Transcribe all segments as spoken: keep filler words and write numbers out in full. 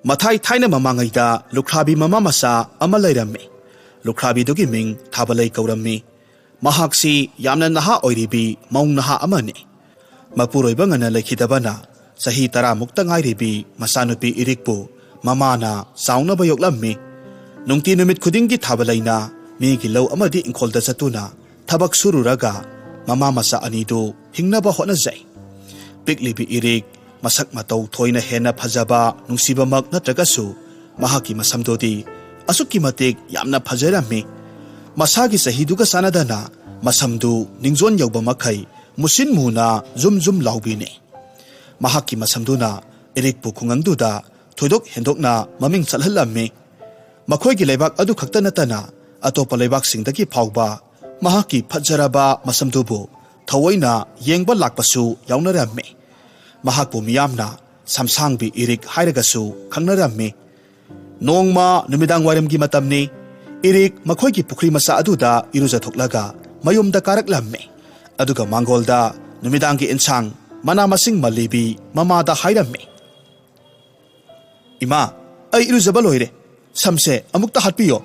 ꯃꯊꯥꯏ ꯊꯥꯏꯅ ꯃꯃꯥꯡꯉꯩꯗ ꯂꯨꯈ꯭ꯔꯥꯕꯤ ꯃꯃꯥ ꯃꯆꯥ ꯑꯃ ꯂꯩꯔꯝꯃꯤ꯫ ꯂꯨꯈ꯭ꯔꯥꯕꯤꯗꯨꯒꯤ ꯃꯤꯡ ꯊꯥꯕꯂꯩ ꯀꯧꯔꯝꯃꯤ꯫ ꯃꯍꯥꯛꯁꯤ ꯌꯥꯝꯅ ꯅꯍꯥ ꯑꯣꯏꯔꯤꯕꯤ ꯃꯧ ꯅꯍꯥ ꯑꯃꯅꯤ꯫ ꯃꯄꯨꯔꯣꯏꯕ ꯉꯟꯅ ꯂꯩꯈꯤꯗꯕꯅ ꯆꯍꯤ ꯇꯔꯥꯃꯨꯛꯇ ꯉꯥꯏꯔꯤꯕꯤ ꯃꯆꯥꯅꯨꯄꯤ ꯏꯔꯤꯛꯄꯨ ꯃꯃꯥꯅ ꯆꯥꯎꯅꯕ ꯌꯣꯛꯂꯝꯃꯤ꯫ ꯅꯨꯡꯇꯤ ꯅꯨꯃꯤꯠ ꯈꯨꯗꯤꯡꯒꯤ ꯊꯥꯕꯂꯩꯅ ꯃꯤꯒꯤ ꯂꯧ ꯑꯃꯗꯤ ꯏꯪꯈꯣꯜꯗ ꯆꯠꯇꯨꯅ ꯊꯕꯛ ꯁꯨꯔꯨꯔꯒ ꯃꯃꯥ ꯃꯆꯥ ꯑꯅꯤꯗꯨ ꯍꯤꯡꯅꯕ ꯍꯣꯠꯅꯖꯩ꯫ ꯄꯤꯛꯂꯤꯕꯤ ꯏꯔꯤꯛ ꯃꯁꯛ ꯃꯇꯧ ꯊꯣꯏꯅ ꯍꯦꯟꯅ ꯐꯖꯕ ꯅꯨꯡꯁꯤꯕꯃꯛ ꯅꯠꯇ꯭ꯔꯒꯁꯨ ꯃꯍꯥꯛꯀꯤ ꯃꯁꯝꯗꯨꯗꯤ ꯑꯁꯨꯛꯀꯤ ꯃꯇꯤꯛ ꯌꯥꯝꯅ ꯐꯖꯔꯝꯃꯤ꯫ ꯃꯁꯥꯒꯤ ꯆꯍꯤꯗꯨꯒ ꯆꯥꯟꯅꯗꯅ ꯃꯁꯝꯗꯨ ꯅꯤꯡꯖꯣꯟ ꯌꯧꯕ ꯃꯈꯩ ꯃꯨꯁꯤꯟ ꯃꯨꯅ ꯖꯨꯝ ꯖꯨꯝ ꯂꯥꯎꯕꯤꯅꯤ꯫ ꯃꯍꯥꯛꯀꯤ ꯃꯁꯝꯗꯨꯅ ꯏꯔꯤꯛꯄꯨ ꯈꯨꯡꯒꯪꯗꯨꯗ ꯊꯣꯏꯗꯣꯛ ꯍꯦꯟꯗꯣꯛꯅ ꯃꯃꯤꯡ ꯆꯠꯍꯜꯂꯝꯃꯤ꯫ ꯃꯈꯣꯏꯒꯤ ꯂꯩꯕꯥꯛ ꯑꯗꯨ ꯈꯛꯇ ꯅꯠꯇꯅ ꯑꯇꯣꯞꯄ ꯂꯩꯕꯥꯛꯁꯤꯡꯗꯒꯤ ꯐꯥꯎꯕ ꯃꯍꯥꯛꯀꯤ ꯐꯖꯔꯕ ꯃꯁꯝꯗꯨꯕꯨ ꯊꯑꯣꯏꯅ ꯌꯦꯡꯕ ꯂꯥꯛꯄꯁꯨ ꯌꯥꯎꯅꯔꯝꯃꯤ꯫ ꯃꯍꯥꯛꯄꯨ ꯃꯤꯌꯥꯝꯅ ꯁꯝꯁꯥꯡꯕꯤ ꯏꯔꯤꯛ ꯍꯥꯏꯔꯒꯁꯨ ꯈꯪꯅꯔꯝꯃꯤ꯫ ꯅꯣꯡꯃ ꯅꯨꯃꯤꯗꯥꯡ ꯋꯥꯏꯔꯝꯒꯤ ꯃꯇꯝꯅꯤ꯫ ꯏꯔꯤꯛ ꯃꯈꯣꯏꯒꯤ ꯄꯨꯈ꯭ꯔꯤ ꯃꯆꯥ ꯑꯗꯨꯗ ꯏꯔꯨꯖꯊꯣꯛꯂꯒ ꯃꯌꯨꯝꯗ ꯀꯥꯔꯛꯂꯝꯃꯤ꯫ ꯑꯗꯨꯒ ꯃꯥꯡꯒꯣꯜꯗ ꯅꯨꯃꯤꯗꯥꯡꯒꯤ ꯏꯟꯁꯥꯡ ꯃꯅꯥ ꯃꯁꯤꯡ ꯃꯜꯂꯤꯕꯤ ꯃꯃꯥꯗ ꯍꯥꯏꯔꯝꯃꯤ, "ꯏꯃꯥ, ꯑꯩ ꯏꯔꯨꯖꯕ ꯂꯣꯏꯔꯦ꯫ ꯁꯝꯁꯦ ꯑꯃꯨꯛꯇ ꯍꯥꯠꯄꯤꯌꯣ꯫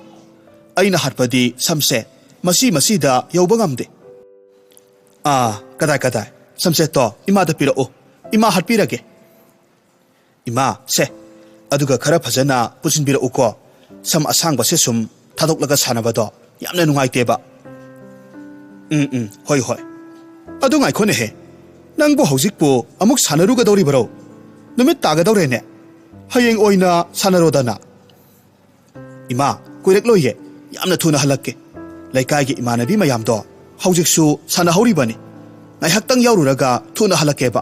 ꯑꯩꯅ ꯍꯥꯠꯄꯗꯤ ꯁꯝꯁꯦ ꯃꯁꯤ ꯃꯁꯤꯗ ꯌꯧꯕ ꯉꯝꯗꯦ꯫ ꯑꯥ, ꯀꯗꯥꯏ, ꯀꯗꯥꯏ? ꯁꯝꯁꯦ ꯇꯣ, ꯏꯃꯥꯗ ꯄꯤꯔꯛꯎ꯫ ꯏꯃꯥ ꯍꯥꯠꯄꯤꯔꯒꯦ꯫ ꯏꯃꯥ, ꯁꯦ, ꯑꯗꯨꯒ ꯈꯔ ꯐꯖꯅ ꯄꯨꯟꯁꯤꯟꯕꯤꯔꯛꯎꯀꯣ꯫ ꯁꯝ ꯑꯁꯥꯡꯕꯁꯦ ꯁꯨꯝ ꯊꯥꯗꯣꯛꯂꯒ ꯁꯥꯟꯅꯕꯗꯣ ꯌꯥꯝꯅ ꯅꯨꯡꯉꯥꯏꯇꯦꯕ꯫" "ꯎꯝ, ꯎꯝ, ꯍꯣꯏ, ꯍꯣꯏ꯫ ꯑꯗꯨ ꯉꯥꯏꯈꯣꯅꯦꯍꯦ, ꯅꯪꯕꯨ ꯍꯧꯖꯤꯛꯄꯨ ꯑꯃꯨꯛ ꯁꯥꯟꯅꯔꯨꯒꯗꯧꯔꯤꯕꯔꯣ? ꯅꯨꯃꯤꯠ ꯇꯥꯒꯗꯧꯔꯦꯅꯦ꯫ ꯍꯌꯦꯡ ꯑꯣꯏꯅ ꯁꯥꯟꯅꯔꯣꯗꯅ꯫" "ꯏꯃꯥ, ꯀꯨꯏꯔꯛꯂꯣꯏꯌꯦ, ꯌꯥꯝꯅ ꯊꯨꯅ ꯍꯜꯂꯛꯀꯦ꯫ ꯂꯩꯀꯥꯏꯒꯤ ꯏꯃꯥꯟꯅꯕꯤ ꯃꯌꯥꯝꯗꯣ ꯍꯧꯖꯤꯛꯁꯨ ꯁꯥꯟꯅꯍꯧꯔꯤꯕꯅꯤ꯫ ꯉꯥꯏꯍꯥꯛꯇꯪ ꯌꯥꯎꯔꯨꯔꯒ ꯊꯨꯅ ꯍꯜꯂꯛꯀꯦꯕ꯫"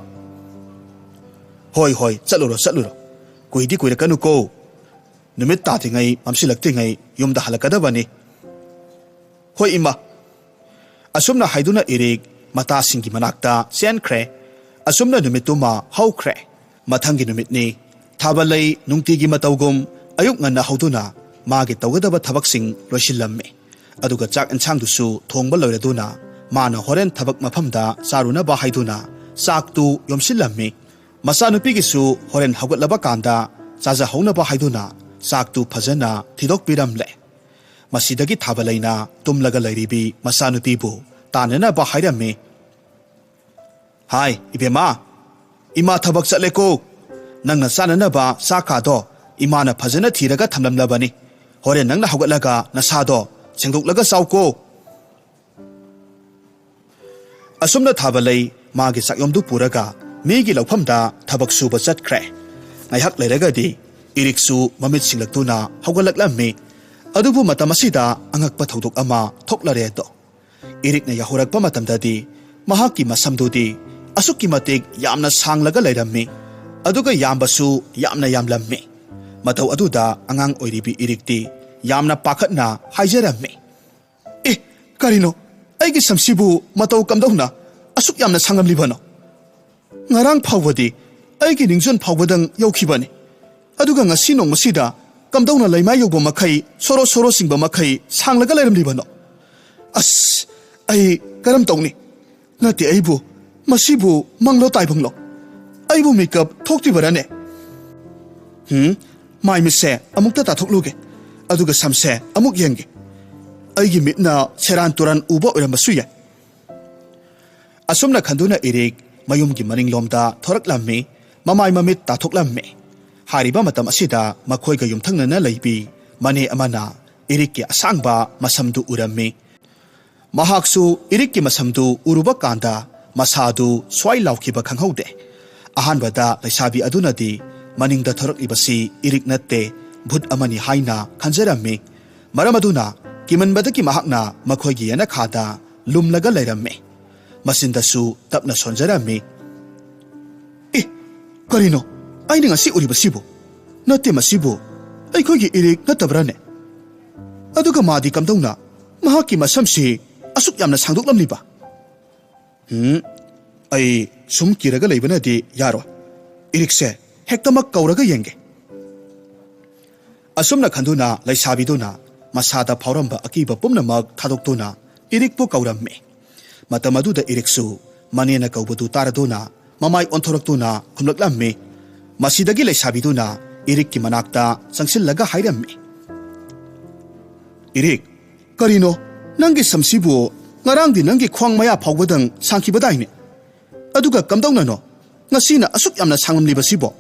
"ꯍꯣꯏ, ꯍꯣꯏ, ꯆꯠꯂꯨꯔꯣ, ꯆꯠꯂꯨꯔꯣ꯫ ꯀꯨꯏꯗꯤ ꯀꯨꯏꯔꯛꯀꯅꯨꯀꯣ꯫ ꯅꯨꯃꯤꯠ ꯇꯥꯗ꯭ꯔꯤꯉꯩ, ꯃꯝꯁꯤꯜꯂꯛꯇ꯭ꯔꯤꯉꯩ ꯌꯨꯝꯗ ꯍꯜꯂꯛꯀꯗꯕꯅꯤ꯫" "ꯍꯣꯏ, ꯏꯃꯥ꯫" ꯑꯁꯨꯝꯅ ꯍꯥꯏꯗꯨꯅ ꯏꯔꯤꯛ ꯃꯇꯥꯁꯤꯡꯒꯤ ꯃꯅꯥꯛꯇ ꯆꯦꯟꯈ꯭ꯔꯦ꯫ ꯑꯁꯨꯝꯅ ꯅꯨꯃꯤꯠꯇꯨꯃ ꯍꯧꯈ꯭ꯔꯦ꯫ ꯃꯊꯪꯒꯤ ꯅꯨꯃꯤꯠꯅꯤ꯫ ꯊꯥꯕꯂꯩ ꯅꯨꯡꯇꯤꯒꯤ ꯃꯇꯧꯒꯨꯝ ꯑꯌꯨꯛ ꯉꯟꯅ ꯍꯧꯗꯨꯅ ꯃꯥꯒꯤ ꯇꯧꯒꯗꯕ ꯊꯕꯛꯁꯤꯡ ꯂꯣꯏꯁꯤꯜꯂꯝꯃꯤ꯫ ꯑꯗꯨꯒ ꯆꯥꯛ ꯏꯟꯁꯥꯡꯗꯨꯁꯨ ꯊꯣꯡꯕ ꯂꯣꯏꯔꯗꯨꯅ ꯃꯥꯅ ꯍꯣꯔꯦꯟ ꯊꯕꯛ ꯃꯐꯝꯗ ꯆꯥꯔꯨꯅꯕ ꯍꯥꯏꯗꯨꯅ ꯆꯥꯛꯇꯨ ꯌꯣꯝꯁꯤꯜꯂꯝꯃꯤ꯫ ꯃꯆꯥꯅꯨꯄꯤꯒꯤꯁꯨ ꯍꯣꯔꯦꯟ ꯍꯧꯒꯠꯂꯕ ꯀꯥꯟꯗ ꯆꯥꯖꯍꯧꯅꯕ ꯍꯥꯏꯗꯨꯅ ꯆꯥꯛꯇꯨ ꯐꯖꯅ ꯊꯤꯗꯣꯛꯄꯤꯔꯝꯂꯦ꯫ ꯃꯁꯤꯗꯒꯤ ꯊꯥꯕꯂꯩꯅ ꯇꯨꯝꯂꯒ ꯂꯩꯔꯤꯕꯤ ꯃꯆꯥꯅꯨꯄꯤꯕꯨ ꯇꯥꯟꯅꯅꯕ ꯍꯥꯏꯔꯝꯃꯤ꯫ "ꯍꯥꯏ, ꯏꯕꯦꯝꯃ, ꯏꯃꯥ ꯊꯕꯛ ꯆꯠꯂꯦꯀꯣ꯫ ꯅꯪꯅ ꯆꯥꯅꯅꯕ ꯆꯥꯛ ꯀꯥꯗꯣ ꯏꯃꯥꯅ ꯐꯖꯅ ꯊꯤꯔꯒ ꯊꯝꯂꯝꯂꯕꯅꯤ꯫ ꯍꯣꯔꯦꯟ ꯅꯪꯅ ꯍꯧꯒꯠꯂꯒ ꯅꯁꯥꯗꯣ ꯁꯦꯡꯗꯣꯛꯂꯒ ꯆꯥꯎꯀꯣ꯫" ꯑꯁꯨꯝꯅ ꯊꯥꯕꯂꯩ ꯃꯥꯒꯤ ꯆꯥꯛꯌꯣꯝꯗꯨ ꯄꯨꯔꯒ ꯃꯤꯒꯤ ꯂꯧꯐꯝꯗ ꯊꯕꯛ ꯁꯨꯕ ꯆꯠꯈ꯭ꯔꯦ꯫ ꯉꯥꯏꯍꯥꯛ ꯂꯩꯔꯒꯗꯤ ꯏꯔꯤꯛꯁꯨ ꯃꯃꯤꯠ ꯁꯤꯡꯂꯛꯇꯨꯅ ꯍꯧꯒꯠꯂꯛꯂꯝꯃꯤ꯫ ꯑꯗꯨꯕꯨ ꯃꯇꯝ ꯑꯁꯤꯗ ꯑꯉꯛꯄ ꯊꯧꯗꯣꯛ ꯑꯃ ꯊꯣꯛꯂꯔꯦ ꯑꯗꯣ꯫ ꯏꯔꯤꯛꯅ ꯌꯥꯍꯧꯔꯛꯄ ꯃꯇꯝꯗꯗꯤ ꯃꯍꯥꯛꯀꯤ ꯃꯁꯝꯗꯨꯗꯤ ꯑꯁꯨꯛꯀꯤ ꯃꯇꯤꯛ ꯌꯥꯝꯅ ꯁꯥꯡꯂꯒ ꯂꯩꯔꯝꯃꯤ꯫ ꯑꯗꯨꯒ ꯌꯥꯝꯕꯁꯨ ꯌꯥꯝꯅ ꯌꯥꯝꯂꯝꯃꯤ꯫ ꯃꯇꯧ ꯑꯗꯨꯗ ꯑꯉꯥꯡ ꯑꯣꯏꯔꯤꯕꯤ ꯏꯔꯤꯛꯇꯤ ꯌꯥꯝꯅ ꯄꯥꯈꯠꯅ ꯍꯥꯏꯖꯔꯝꯃꯤ, "ꯑꯦ, ꯀꯔꯤꯅꯣ? ꯑꯩꯒꯤ ꯁꯝꯁꯤꯕꯨ ꯃꯇꯧ ꯀꯝꯗꯧꯅ ꯑꯁꯨꯛ ꯌꯥꯝꯅ ꯁꯥꯡꯂꯝꯂꯤꯕꯅꯣ? ꯉꯔꯥꯡ ꯐꯥꯎꯕꯗꯤ ꯑꯩꯒꯤ ꯅꯤꯡꯖꯣꯟ ꯐꯥꯎꯕꯗꯪ ꯌꯧꯈꯤꯕꯅꯤ꯫ ꯑꯗꯨꯒ ꯉꯁꯤ ꯅꯣꯡꯃꯁꯤꯗ ꯀꯝꯗꯧꯅ ꯂꯩꯃꯥꯏ ꯌꯧꯕ ꯃꯈꯩ, ꯁꯣꯔꯣ ꯁꯣꯔꯣ ꯆꯤꯡꯕ ꯃꯈꯩ ꯁꯥꯡꯂꯒ ꯂꯩꯔꯝꯂꯤꯕꯅꯣ? ꯑꯁ, ꯑꯩ ꯀꯔꯝ ꯇꯧꯅꯤ? ꯅꯠꯇꯦ ꯑꯩꯕꯨ, ꯃꯁꯤꯕꯨ ꯃꯪꯂꯣ ꯇꯥꯏꯕꯪꯂꯣ? ꯑꯩꯕꯨ ꯃꯤꯀꯞ ꯊꯣꯛꯇ꯭ꯔꯤꯕꯔꯥꯅꯦ? ꯍꯨꯝ, ꯃꯥꯏ ꯃꯤꯠꯁꯦ ꯑꯃꯨꯛꯇ ꯇꯥꯊꯣꯛꯂꯨꯒꯦ, ꯑꯗꯨꯒ ꯁꯝꯁꯦ ꯑꯃꯨꯛ ꯌꯦꯡꯒꯦ꯫ ꯑꯩꯒꯤ ꯃꯤꯠꯅ ꯁꯦꯔꯥꯟ ꯇꯨꯔꯥꯟ ꯎꯕ ꯑꯣꯏꯔꯝꯕꯁꯨ ꯌꯥꯏ꯫" ꯑꯁꯨꯝꯅ ꯈꯟꯗꯨꯅ ꯏꯔꯤꯛ ꯃꯌꯨꯝꯒꯤ ꯃꯅꯤꯡꯂꯣꯝꯗ ꯊꯣꯔꯛꯂꯝꯃꯤ꯫ ꯃꯃꯥꯏ ꯃꯃꯤꯠ ꯇꯥꯊꯣꯛꯂꯝꯃꯤ꯫ ꯍꯥꯏꯔꯤꯕ ꯃꯇꯝ ꯑꯁꯤꯗ ꯃꯈꯣꯏꯒ ꯌꯨꯝꯊꯪꯅꯅ ꯂꯩꯕꯤ ꯃꯅꯦ ꯑꯃꯅ ꯏꯔꯤꯛꯀꯤ ꯑꯁꯥꯡꯕ ꯃꯁꯝꯗꯨ ꯎꯔꯝꯃꯤ꯫ ꯃꯍꯥꯛꯁꯨ ꯏꯔꯤꯛꯀꯤ ꯃꯁꯝꯗꯨ ꯎꯔꯨꯕ ꯀꯥꯟꯗ ꯃꯁꯥꯗꯨ ꯁ꯭ꯋꯥꯏ ꯂꯥꯎꯈꯤꯕ ꯈꯪꯍꯧꯗꯦ꯫ ꯑꯍꯥꯟꯕꯗ ꯂꯩꯁꯥꯕꯤ ꯑꯗꯨꯅꯗꯤ ꯃꯅꯤꯡꯗ ꯊꯣꯔꯛꯂꯤꯕꯁꯤ ꯏꯔꯤꯛ ꯅꯠꯇꯦ, ꯚꯨꯠ ꯑꯃꯅꯤ ꯍꯥꯏꯅ ꯈꯟꯖꯔꯝꯃꯤ꯫ ꯃꯔꯝ ꯑꯗꯨꯅ ꯀꯤꯃꯟꯕꯗꯒꯤ ꯃꯍꯥꯛꯅ ꯃꯈꯣꯏꯒꯤ ꯌꯦꯅꯈꯥꯗ ꯂꯨꯝꯂꯒ ꯂꯩꯔꯝꯃꯤ꯫ ꯃꯆꯤꯟꯗꯁꯨ ꯇꯞꯅ ꯁꯣꯟꯖꯔꯝꯃꯤ꯫ "ꯑꯦ, ꯀꯔꯤꯅꯣ ꯑꯩꯅ ꯉꯁꯤ ꯎꯔꯤꯕꯁꯤꯕꯨ? ꯅꯠꯇꯦ, ꯃꯁꯤꯕꯨ ꯑꯩꯈꯣꯏꯒꯤ ꯏꯔꯤꯛ ꯅꯠꯇꯕ꯭ꯔꯥꯅꯦ? ꯑꯗꯨꯒ ꯃꯥꯗꯤ ꯀꯝꯗꯧꯅ ꯃꯍꯥꯛꯀꯤ ꯃꯁꯝꯁꯤ ꯑꯁꯨꯛ ꯌꯥꯝꯅ ꯁꯥꯡꯗꯣꯛꯂꯝꯂꯤꯕ? ꯎꯝ, ꯑꯩ ꯁꯨꯝ ꯀꯤꯔꯒ ꯂꯩꯕꯅꯗꯤ ꯌꯥꯔꯣꯏ꯫ ꯏꯔꯤꯛꯁꯦ ꯍꯦꯛꯇꯃꯛ ꯀꯧꯔꯒ ꯌꯦꯡꯒꯦ꯫" ꯑꯁꯨꯝꯅ ꯈꯟꯗꯨꯅ ꯂꯩꯁꯥꯕꯤꯗꯨꯅ ꯃꯁꯥꯗ ꯐꯥꯎꯔꯝꯕ ꯑꯀꯤꯕ ꯄꯨꯝꯅꯃꯛ ꯊꯥꯗꯣꯛꯇꯨꯅ ꯏꯔꯤꯛꯄꯨ ꯀꯧꯔꯝꯃꯤ꯫ ꯃꯇꯝ ꯑꯗꯨꯗ ꯏꯔꯤꯛꯁꯨ ꯃꯅꯦꯅ ꯀꯧꯕꯗꯨ ꯇꯥꯔꯗꯨꯅ ꯃꯃꯥꯏ ꯑꯣꯟꯊꯣꯔꯛꯇꯨꯅ ꯈꯨꯝꯂꯛꯂꯝꯃꯤ꯫ ꯃꯁꯤꯗꯒꯤ ꯂꯩꯁꯥꯕꯤꯗꯨꯅ ꯏꯔꯤꯛꯀꯤ ꯃꯅꯥꯛꯇ ꯆꯪꯁꯤꯜꯂꯒ ꯍꯥꯏꯔꯝꯃꯤ, "ꯏꯔꯤꯛ, ꯀꯔꯤꯅꯣ? ꯅꯪꯒꯤ ꯁꯝꯁꯤꯕꯨ ꯉꯔꯥꯡꯗꯤ ꯅꯪꯒꯤ ꯈ꯭ꯋꯥꯡ ꯃꯌꯥ ꯐꯥꯎꯕꯗꯪ ꯁꯥꯡꯈꯤꯕꯗꯥꯏꯅꯦ? ꯑꯗꯨꯒ ꯀꯝꯗꯧꯅꯅꯣ ꯉꯁꯤꯅ ꯑꯁꯨꯛ ꯌꯥꯝꯅ ꯁꯥꯡꯂꯝꯂꯤꯕꯁꯤꯕꯣ?"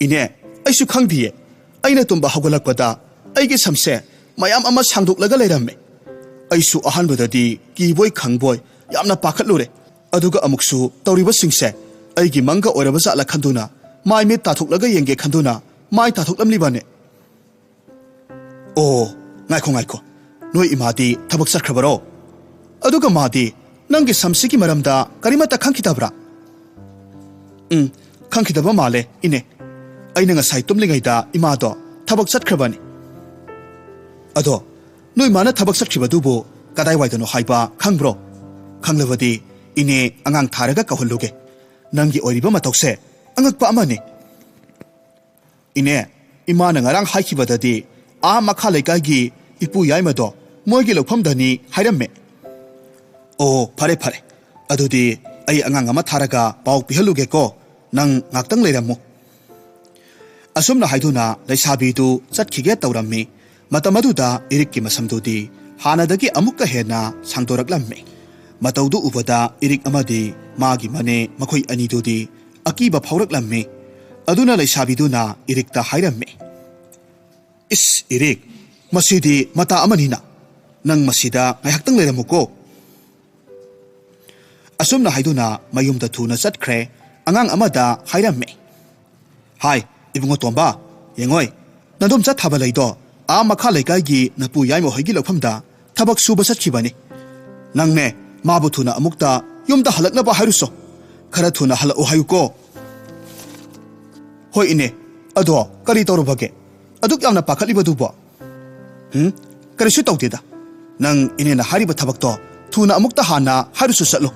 "ꯏꯅꯦ, ꯑꯩꯁꯨ ꯈꯪꯗꯤꯌꯦ꯫ ꯑꯩꯅ ꯇꯨꯝꯕ ꯍꯧꯒꯠꯂꯛꯄꯗ ꯑꯩꯒꯤ ꯁꯝꯁꯦ ꯃꯌꯥꯝ ꯑꯃ ꯁꯥꯡꯗꯣꯛꯂꯒ ꯂꯩꯔꯝꯃꯦ꯫ ꯑꯩꯁꯨ ꯑꯍꯥꯟꯕꯗꯗꯤ ꯀꯤꯕꯣꯏ ꯈꯪꯕꯣꯏ ꯌꯥꯝꯅ ꯄꯥꯈꯠꯂꯨꯔꯦ꯫ ꯑꯗꯨꯒ ꯑꯃꯨꯛꯁꯨ ꯇꯧꯔꯤꯕꯁꯤꯡꯁꯦ ꯑꯩꯒꯤ ꯃꯪꯒ ꯑꯣꯏꯔꯕ ꯖꯥꯠꯂ ꯈꯟꯗꯨꯅ ꯃꯥꯏ ꯃꯤꯠ ꯇꯥꯊꯣꯛꯂꯒ ꯌꯦꯡꯒꯦ ꯈꯟꯗꯨꯅ ꯃꯥꯏ ꯇꯥꯊꯣꯛꯂꯝꯂꯤꯕꯅꯦ꯫" "ꯑꯣ, ꯉꯥꯏꯈꯣ, ꯉꯥꯏꯈꯣ꯫ ꯅꯣꯏ ꯏꯃꯥꯗꯤ ꯊꯕꯛ ꯆꯠꯈ꯭ꯔꯕꯔꯣ? ꯑꯗꯨꯒ ꯃꯥꯗꯤ ꯅꯪꯒꯤ ꯁꯝꯁꯤꯒꯤ ꯃꯔꯝꯗ ꯀꯔꯤꯃꯠꯇ ꯈꯪꯈꯤꯗꯕ꯭ꯔꯥ?" "ꯎꯝ, ꯈꯪꯈꯤꯗꯕ ꯃꯥꯜꯂꯦ, ꯏꯅꯦ꯫ ꯑꯩꯅ ꯉꯁꯥꯏ ꯇꯨꯝꯂꯤꯉꯩꯗ ꯏꯃꯥꯗꯣ ꯊꯕꯛ ꯆꯠꯈ꯭ꯔꯕꯅꯤ꯫ ꯑꯗꯣ ꯅꯣꯏ ꯃꯥꯅ ꯊꯕꯛ ꯆꯠꯈꯤꯕꯗꯨꯕꯨ ꯀꯗꯥꯏꯋꯥꯏꯗꯅꯣ ꯍꯥꯏꯕ ꯈꯪꯕ꯭ꯔꯣ? ꯈꯪꯂꯕꯗꯤ ꯏꯅꯦ ꯑꯉꯥꯡ ꯊꯥꯔꯒ ꯀꯧꯍꯜꯂꯨꯒꯦ꯫ ꯅꯪꯒꯤ ꯑꯣꯏꯔꯤꯕ ꯃꯇꯧꯁꯦ ꯑꯉꯛꯄ ꯑꯃꯅꯤ꯫" "ꯏꯅꯦ, ꯏꯃꯥꯅ ꯉꯔꯥꯡ ꯍꯥꯏꯈꯤꯕꯗꯗꯤ ꯑꯥ ꯃꯈꯥ ꯂꯩꯀꯥꯏꯒꯤ ꯏꯄꯨ ꯌꯥꯏꯃꯗꯣ ꯃꯣꯏꯒꯤ ꯂꯧꯐꯝꯗꯅꯤ ꯍꯥꯏꯔꯝꯃꯦ꯫" "ꯑꯣ, ꯐꯔꯦ, ꯐꯔꯦ꯫ ꯑꯗꯨꯗꯤ ꯑꯩ ꯑꯉꯥꯡ ꯑꯃ ꯊꯥꯔꯒ ꯄꯥꯎ ꯄꯤꯍꯜꯂꯨꯒꯦꯀꯣ꯫ ꯅꯪ ꯉꯥꯛꯇꯪ ꯂꯩꯔꯝꯃꯨ꯫" ꯑꯁꯨꯝꯅ ꯍꯥꯏꯗꯨꯅ ꯂꯩꯁꯥꯕꯤꯗꯨ ꯆꯠꯈꯤꯒꯦ ꯇꯧꯔꯝꯃꯤ꯫ ꯃꯇꯝ ꯑꯗꯨꯗ ꯏꯔꯤꯛꯀꯤ ꯃꯁꯝꯗꯨꯗꯤ ꯍꯥꯟꯅꯗꯒꯤ ꯑꯃꯨꯛꯀ ꯍꯦꯟꯅ ꯁꯥꯡꯗꯣꯔꯛꯂꯝꯃꯤ꯫ ꯃꯇꯧꯗꯨ ꯎꯕꯗ ꯏꯔꯤꯛ ꯑꯃꯗꯤ ꯃꯥꯒꯤ ꯃꯅꯦ ꯃꯈꯣꯏ ꯑꯅꯤꯗꯨꯗꯤ ꯑꯀꯤꯕ ꯐꯥꯎꯔꯛꯂꯝꯃꯤ꯫ ꯑꯗꯨꯅ ꯂꯩꯁꯥꯕꯤꯗꯨꯅ ꯏꯔꯤꯛꯇ ꯍꯥꯏꯔꯝꯃꯤ, "ꯏꯁ, ꯏꯔꯤꯛ, ꯃꯁꯤꯗꯤ ꯃꯇꯥ ꯑꯃꯅꯤꯅ꯫ ꯅꯪ ꯃꯁꯤꯗ ꯉꯥꯏꯍꯥꯛꯇꯪ ꯂꯩꯔꯝꯃꯨꯀꯣ꯫" ꯑꯁꯨꯝꯅ ꯍꯥꯏꯗꯨꯅ ꯃꯌꯨꯝꯗ ꯊꯨꯅ ꯆꯠꯈ꯭ꯔꯦ꯫ ꯑꯉꯥꯡ ꯑꯃꯗ ꯍꯥꯏꯔꯝꯃꯦ, "ꯍꯥꯏ, ꯏꯕꯨꯡꯉꯣ ꯇꯣꯝꯕ, ꯌꯦꯡꯉꯣꯏ, ꯅꯗꯣꯝꯆꯥ ꯊꯥꯕ ꯂꯩꯗꯣ ꯑꯥ ꯃꯈꯥ ꯂꯩꯀꯥꯏꯒꯤ ꯅꯄꯨ ꯌꯥꯏꯃ ꯍꯣꯏꯒꯤ ꯂꯧꯐꯝꯗ ꯊꯕꯛ ꯁꯨꯕ ꯆꯠꯈꯤꯕꯅꯤ꯫ ꯅꯪꯅꯦ, ꯃꯥꯕꯨ ꯊꯨꯅ ꯑꯃꯨꯛꯇ ꯌꯨꯝꯗ ꯍꯜꯂꯛꯅꯕ ꯍꯥꯏꯔꯨꯁꯣ꯫ ꯈꯔ ꯊꯨꯅ ꯍꯜꯂꯛꯎ ꯍꯥꯏꯌꯨꯀꯣ꯫" "ꯍꯣꯏ ꯏꯅꯦ, ꯑꯗꯣ ꯀꯔꯤ ꯇꯧꯔꯨꯕꯒꯦ? ꯑꯗꯨꯛ ꯌꯥꯝꯅ ꯄꯥꯈꯠꯂꯤꯕꯗꯨꯕꯣ?" "ꯎꯝ, ꯀꯔꯤꯁꯨ ꯇꯧꯗꯦꯗ꯫ ꯅꯪ ꯏꯅꯦꯅ ꯍꯥꯏꯔꯤꯕ ꯊꯕꯛꯇꯣ ꯊꯨꯅ ꯑꯃꯨꯛꯇ ꯍꯥꯟꯅ ꯍꯥꯏꯔꯨꯁꯨ ꯆꯠꯂꯨ꯫"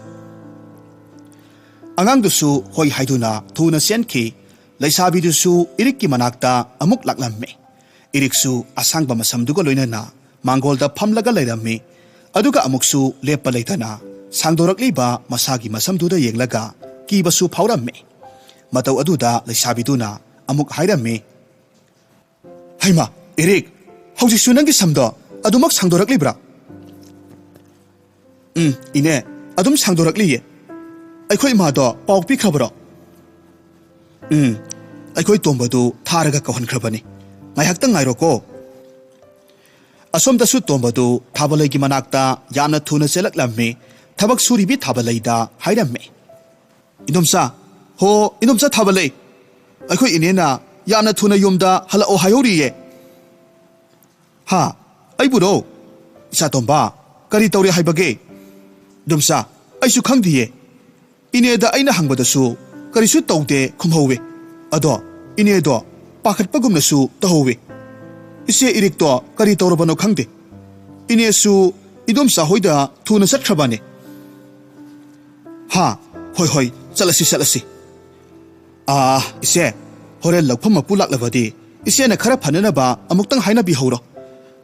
ꯑꯉꯥꯡꯗꯨꯁꯨ ꯍꯣꯏ ꯍꯥꯏꯗꯨꯅ ꯊꯨꯅ ꯆꯦꯟꯈꯤ꯫ ꯂꯩꯁꯥꯕꯤꯗꯨꯁꯨ ꯏꯔꯤꯛꯀꯤ ꯃꯅꯥꯛꯇ ꯑꯃꯨꯛ ꯂꯥꯛꯂꯝꯃꯤ꯫ ꯏꯔꯤꯛꯁꯨ ꯑꯁꯥꯡꯕ ꯃꯁꯝꯗꯨꯒ ꯂꯣꯏꯅꯅ ꯃꯥꯡꯒꯣꯜꯗ ꯐꯝꯂꯒ ꯂꯩꯔꯝꯃꯤ꯫ ꯑꯗꯨꯒ ꯑꯃꯨꯛꯁꯨ ꯂꯦꯞꯄ ꯂꯩꯇꯅ ꯁꯥꯡꯗꯣꯔꯛꯂꯤꯕ ꯃꯁꯥꯒꯤ ꯃꯁꯝꯗꯨꯗ ꯌꯦꯡꯂꯒ ꯀꯤꯕꯁꯨ ꯐꯥꯎꯔꯝꯃꯤ꯫ ꯃꯇꯧ ꯑꯗꯨꯗ ꯂꯩꯁꯥꯕꯤꯗꯨꯅ ꯑꯃꯨꯛ ꯍꯥꯏꯔꯝꯃꯤ, "ꯍꯩꯃꯥ, ꯏꯔꯤꯛ, ꯍꯧꯖꯤꯛꯁꯨ ꯅꯪꯒꯤ ꯁꯝꯗꯣ ꯑꯗꯨꯃꯛ ꯁꯥꯡꯗꯣꯔꯛꯂꯤꯕ꯭ꯔꯥ?" "ꯎꯝ, ꯏꯅꯦ, ꯑꯗꯨꯝ ꯁꯥꯡꯗꯣꯔꯛꯂꯤꯌꯦ꯫ ꯑꯩꯈꯣꯏ ꯏꯃꯥꯗꯣ ꯄꯥꯎ ꯄꯤꯈ꯭ꯔꯕꯔꯣ?" "ꯎꯝ, ꯑꯩꯈꯣꯏ ꯇꯣꯝꯕꯗꯨ ꯊꯥꯔꯒ ꯀꯧꯍꯟꯈ꯭ꯔꯕꯅꯤ꯫ ꯉꯥꯏꯍꯥꯛꯇꯪ ꯉꯥꯏꯔꯣꯀꯣ꯫" ꯑꯁꯣꯝꯗꯁꯨ ꯇꯣꯝꯕꯗꯨ ꯊꯥꯕꯂꯩꯒꯤ ꯃꯅꯥꯛꯇ ꯌꯥꯝꯅ ꯊꯨꯅ ꯆꯦꯜꯂꯛꯂꯝꯃꯤ꯫ ꯊꯕꯛ ꯁꯨꯔꯤꯕꯤ ꯊꯥꯕꯂꯩꯗ ꯍꯥꯏꯔꯝꯃꯤ, "ꯏꯅꯣꯝꯆꯥ, ꯍꯣ, ꯏꯅꯣꯝꯆꯥ ꯊꯥꯕꯂꯩ, ꯑꯩꯈꯣꯏ ꯏꯅꯦꯅ ꯌꯥꯝꯅ ꯊꯨꯅ ꯌꯨꯝꯗ ꯍꯜꯂꯛꯑꯣ ꯍꯥꯏꯍꯧꯔꯤꯌꯦ꯫" "ꯍꯥ? ꯑꯩꯕꯨꯔꯣ? ꯏꯆꯥꯇꯣꯝꯕ, ꯀꯔꯤ ꯇꯧꯔꯦ ꯍꯥꯏꯕꯒꯦ?" "ꯏꯅꯣꯝꯆꯥ, ꯑꯩꯁꯨ ꯈꯪꯗꯤꯌꯦ꯫ ꯏꯅꯦꯗ ꯑꯩꯅ ꯍꯪꯕꯗꯁꯨ ꯀꯔꯤꯁꯨ ꯇꯧꯗꯦ ꯈꯨꯝꯍꯧꯋꯦ꯫ ꯑꯗꯣ ꯏꯅꯦꯗꯣ ꯄꯥꯈꯠꯄꯒꯨꯝꯅꯁꯨ ꯇꯧꯍꯧꯋꯦ꯫ ꯏꯆꯦ ꯏꯔꯤꯛꯇꯣ ꯀꯔꯤ ꯇꯧꯔꯕꯅꯣ ꯈꯪꯗꯦ꯫ ꯏꯅꯦꯁꯨ ꯏꯗꯣꯝꯆꯥ ꯍꯣꯏꯗ ꯊꯨꯅ ꯆꯠꯈ꯭ꯔꯕꯅꯦ꯫" "ꯍꯥ, ꯍꯣꯏ, ꯍꯣꯏ, ꯆꯠꯂꯁꯤ, ꯆꯠꯂꯁꯤ꯫ ꯑꯥ, ꯏꯆꯦ, ꯍꯣꯔꯦꯟ ꯂꯧꯐꯝ ꯃꯄꯨ ꯂꯥꯛꯂꯕꯗꯤ ꯏꯆꯦꯅ ꯈꯔ ꯐꯅꯅꯕ ꯑꯃꯨꯛꯇꯪ ꯍꯥꯏꯅꯕꯤꯍꯧꯔꯣ꯫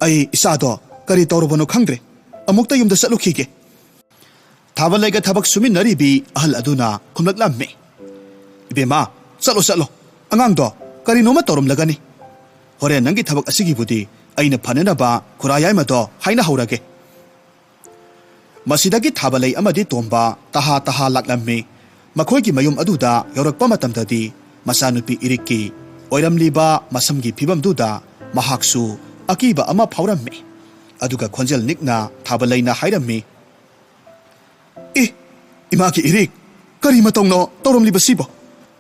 ꯑꯩ ꯏꯆꯥꯗꯣ ꯀꯔꯤ ꯇꯧꯔꯕꯅꯣ ꯈꯪꯗ꯭ꯔꯦ꯫ ꯑꯃꯨꯛꯇ ꯌꯨꯝꯗ ꯆꯠꯂꯨꯈꯤꯒꯦ꯫" ꯊꯥꯕꯂꯩꯒ ꯊꯕꯛ ꯁꯨꯃꯤꯟꯅꯔꯤꯕꯤ ꯑꯍꯜ ꯑꯗꯨꯅ ꯈꯨꯝꯂꯛꯂꯝꯃꯤ, "ꯏꯕꯦꯝꯃ, ꯆꯠꯂꯣ, ꯆꯠꯂꯣ꯫ ꯑꯉꯥꯡꯗꯣ ꯀꯔꯤꯅꯣꯃ ꯇꯧꯔꯝꯂꯒꯅꯤ꯫ ꯍꯣꯔꯦꯟ ꯅꯪꯒꯤ ꯊꯕꯛ ꯑꯁꯤꯒꯤꯕꯨꯗꯤ ꯑꯩꯅ ꯐꯅꯅꯕ ꯈꯨꯔꯥ ꯌꯥꯏꯃꯗꯣ ꯍꯥꯏꯅꯍꯧꯔꯒꯦ꯫" ꯃꯁꯤꯗꯒꯤ ꯊꯥꯕꯂꯩ ꯑꯃꯗꯤ ꯇꯣꯝꯕ ꯇꯍꯥ ꯇꯍꯥ ꯂꯥꯛꯂꯝꯃꯤ꯫ ꯃꯈꯣꯏꯒꯤ ꯃꯌꯨꯝ ꯑꯗꯨꯗ ꯌꯧꯔꯛꯄ ꯃꯇꯝꯗꯗꯤ ꯃꯆꯥꯅꯨꯄꯤ ꯏꯔꯤꯛꯀꯤ ꯑꯣꯏꯔꯝꯂꯤꯕ ꯃꯁꯝꯒꯤ ꯐꯤꯕꯝꯗꯨꯗ ꯃꯍꯥꯛꯁꯨ ꯑꯀꯤꯕ ꯑꯃ ꯐꯥꯎꯔꯝꯃꯤ꯫ ꯑꯗꯨꯒ ꯈꯣꯟꯖꯦꯜ ꯅꯤꯛꯅ ꯊꯥꯕꯂꯩꯅ ꯍꯥꯏꯔꯝꯃꯤ, "ꯑꯦ, ꯏꯃꯥꯒꯤ ꯏꯔꯤꯛ, ꯀꯔꯤ ꯃꯇꯧꯅꯣ ꯇꯧꯔꯝꯂꯤꯕꯁꯤꯕꯣ?